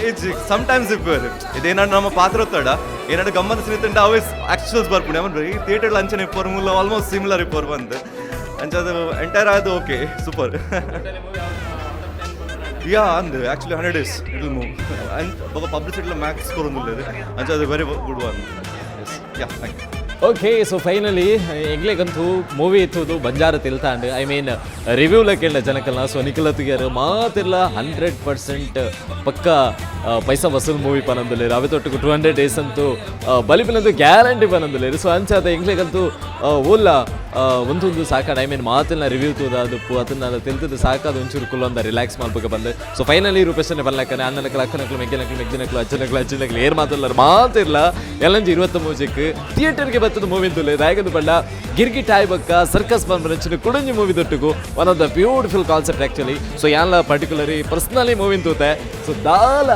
ಇಜ್ಜಿ ಸಮ್ಟೈಮ್ಸ್ ಇಪ್ಪರು ಇದೇನಾಡು ನಮ್ಮ ಪಾತ್ರ ಒತ್ತಡ ಏನಾಡು ಗಮ್ಮತ್ ಸಿನಿತಂಡ ಅವೇ ಆ್ಯಕ್ಚುಲ್ಸ್ ಬರ್ಪುಂಡು ಅವನು ಈ ಥಿಯೇಟರ್ ಅಂಚನೆ ಇಪ್ಪರು ಮೂಲ ಆಲ್ಮೋಸ್ಟ್ ಸಿಮಿಲರ್ ಇಪ್ಪರು ಬಂದು ಅಂಚ ಅದು ಎಂಟೈರ್ ಅದು ಓಕೆ ಸೂಪರ್. ಯಾ ಅಂದ್ actually 100 days it will move and ಬೊಕ ಪಬ್ಲಿಸಿಟಿ ಮ್ಯಾಕ್ಸ್ ಕೊರೊಂದುಲ್ಲೆರ್ ಅಂಚ ಅದು very good one. Yes, yeah, thank you. Okay, ಸೊ ಫೈನಲಿ ಎಂಗ್ಲೆಗಂತೂ ಮೂವಿ ಇತ್ತುದು ಬಂಜಾರ ತಿಲ್ತಾಂಡ್. I mean ರಿವ್ಯೂಲ ಕೇಳ ಜನಕಲ್ನ. ಸೊ ನಿಖಲತ್ತಿಗಾರ ಮಾತಿರ್ಲ 100% ಪಕ್ಕ ಪೈಸಾ ವಸೂಲ್ ಮೂವಿ ಪನಂದುಲೇರು. ಅವೆ ತೊಟ್ಟುಕು 200 ಡೇಸ್ ಅಂತೂ ಬಲಿಪಿನಂತೂ ಗ್ಯಾರಂಟಿ ಪನಂದುಲೇರು. ಸೊ ಅಂಚಾದ ಎಂಗ್ಲೆಗಂತೂ ಓಲ್ಲ ಒಂದೊಂದು ಸಾಕಾಡ. I mean ಮಾತಿನ ರಿವ್ಯೂ ತೂದ ದುಪ್ಪು ಅದನ್ನ ತಿಲ್ತದ ಸಾಕಾದ ಒಂಚೂರು ಕುಲ್ಲೊಂದ ರಿಲ್ಯಾಕ್ಸ್ ಮಾಡ್ಬೇಕು ಬಂದು. ಸೊ ಫೈನಲಿ ರೂಪೇಶನೇ ಬರ್ಲಕ್ಕನೆ ಅಣ್ಣನಕ್ಲು, ಅಕ್ಕನಕ್ಲು, ಮೆಗ್ಗಿನಕ್ಲು, ಮೆಗ್ಜಿನಕ್ಲು, ಅಜ್ಜನಕ್ಲು, ಅಜ್ಜಿನಕ್ಲು ಏರ್ ಮಾತಿಲ್ಲ ಮಾತಿರ್ಲ ಎಲ್ಲಂಜಿ 23ಕ್ಕೆ ಥಿಯೇಟರ್ಗೆ ಬರ್ತದ ಮೂವಿ ತುಲೆ. ದಾಯಕದ ಬಣ್ಣ ಗಿರ್ಗಿಟ್ ಆಯ್ಬಕ್ಕ ಸರ್ಕಸ್ ಬಂದ ಕುಡಂಜಿ ಮೂವಿ ದೊಟ್ಟುಗು one of the beautiful concept actually. So ಯಾನ್ಲ particularly personally movie ತೂತೆ. ಸೊ ದಾಲ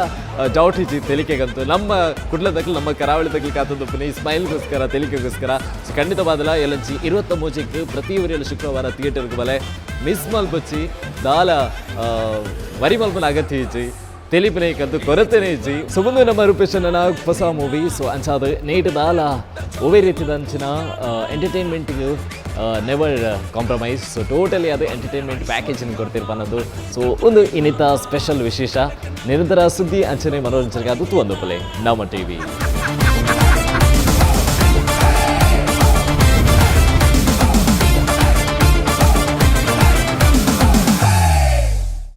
ಡೌಟ್ ಇಜ್ಜಿ ತೆಲಿಕೆಗಂತೂ ನಮ್ಮ ಕುಡ್ಲದಕ್ಲು ನಮ್ಮ ಕರಾವಳಿ ತಗ್ಲು ಕಾತಂದು ಈ ಸ್ಮೈಲ್ಗೋಸ್ಕರ, ತೆಲಿಕೆಗೋಸ್ಕರ. ಸೊ ಖಂಡಿತವಾದಲ ಎಲ್ಲಂಚಿ 23ಕ್ಕೆ ಪ್ರತಿ ಊರಿಯಲ್ಲಿ ಶುಕ್ರವಾರ ಥಿಯೇಟರ್ಗೆ ಬಲೆ ಮಿಸ್ ಮಲ್ಪಚ್ಚಿ. ದಾಲ ವರಿ ಮಲ್ಪನ ಅಗತ್ಯ ಇಜ್ಜಿ, ತೆಲಿಪಿನೈಕಂತೂ ಕೊರತೆನೇ ಇಜ್ಜಿ. ಸೊ ಮುಂದೆ ನಮ್ಮ ರೂಪೇಶನ ಹೊಸ ಮೂವಿ. ಸೊ ಅಂಚಾದ ನೇಟ್ ದಾಲ ಒವೇ ರೀತಿದ ಅಂಚಿನ ಎಂಟರ್ಟೈನ್ಮೆಂಟ್ಗೆ ನೆವರ್ ಕಾಂಪ್ರಮೈಸ್. ಸೊ ಟೋಟಲಿ ಅದು ಎಂಟರ್ಟೈನ್ಮೆಂಟ್ ಪ್ಯಾಕೇಜ್ ಕೊಡ್ತಿರ್ಪನ್ನೋದು. ಸೊ ಒಂದು ಇನ್ನಿತ ಸ್ಪೆಷಲ್ ವಿಶೇಷ ನಿರಂತರ ಸುದ್ದಿ ಅಂಚನೆ ಮನೋರಂಜನೆಗೆ ಅದು ಒಂದು ಪಲೆ ನಮ್ಮ ಟಿವಿ.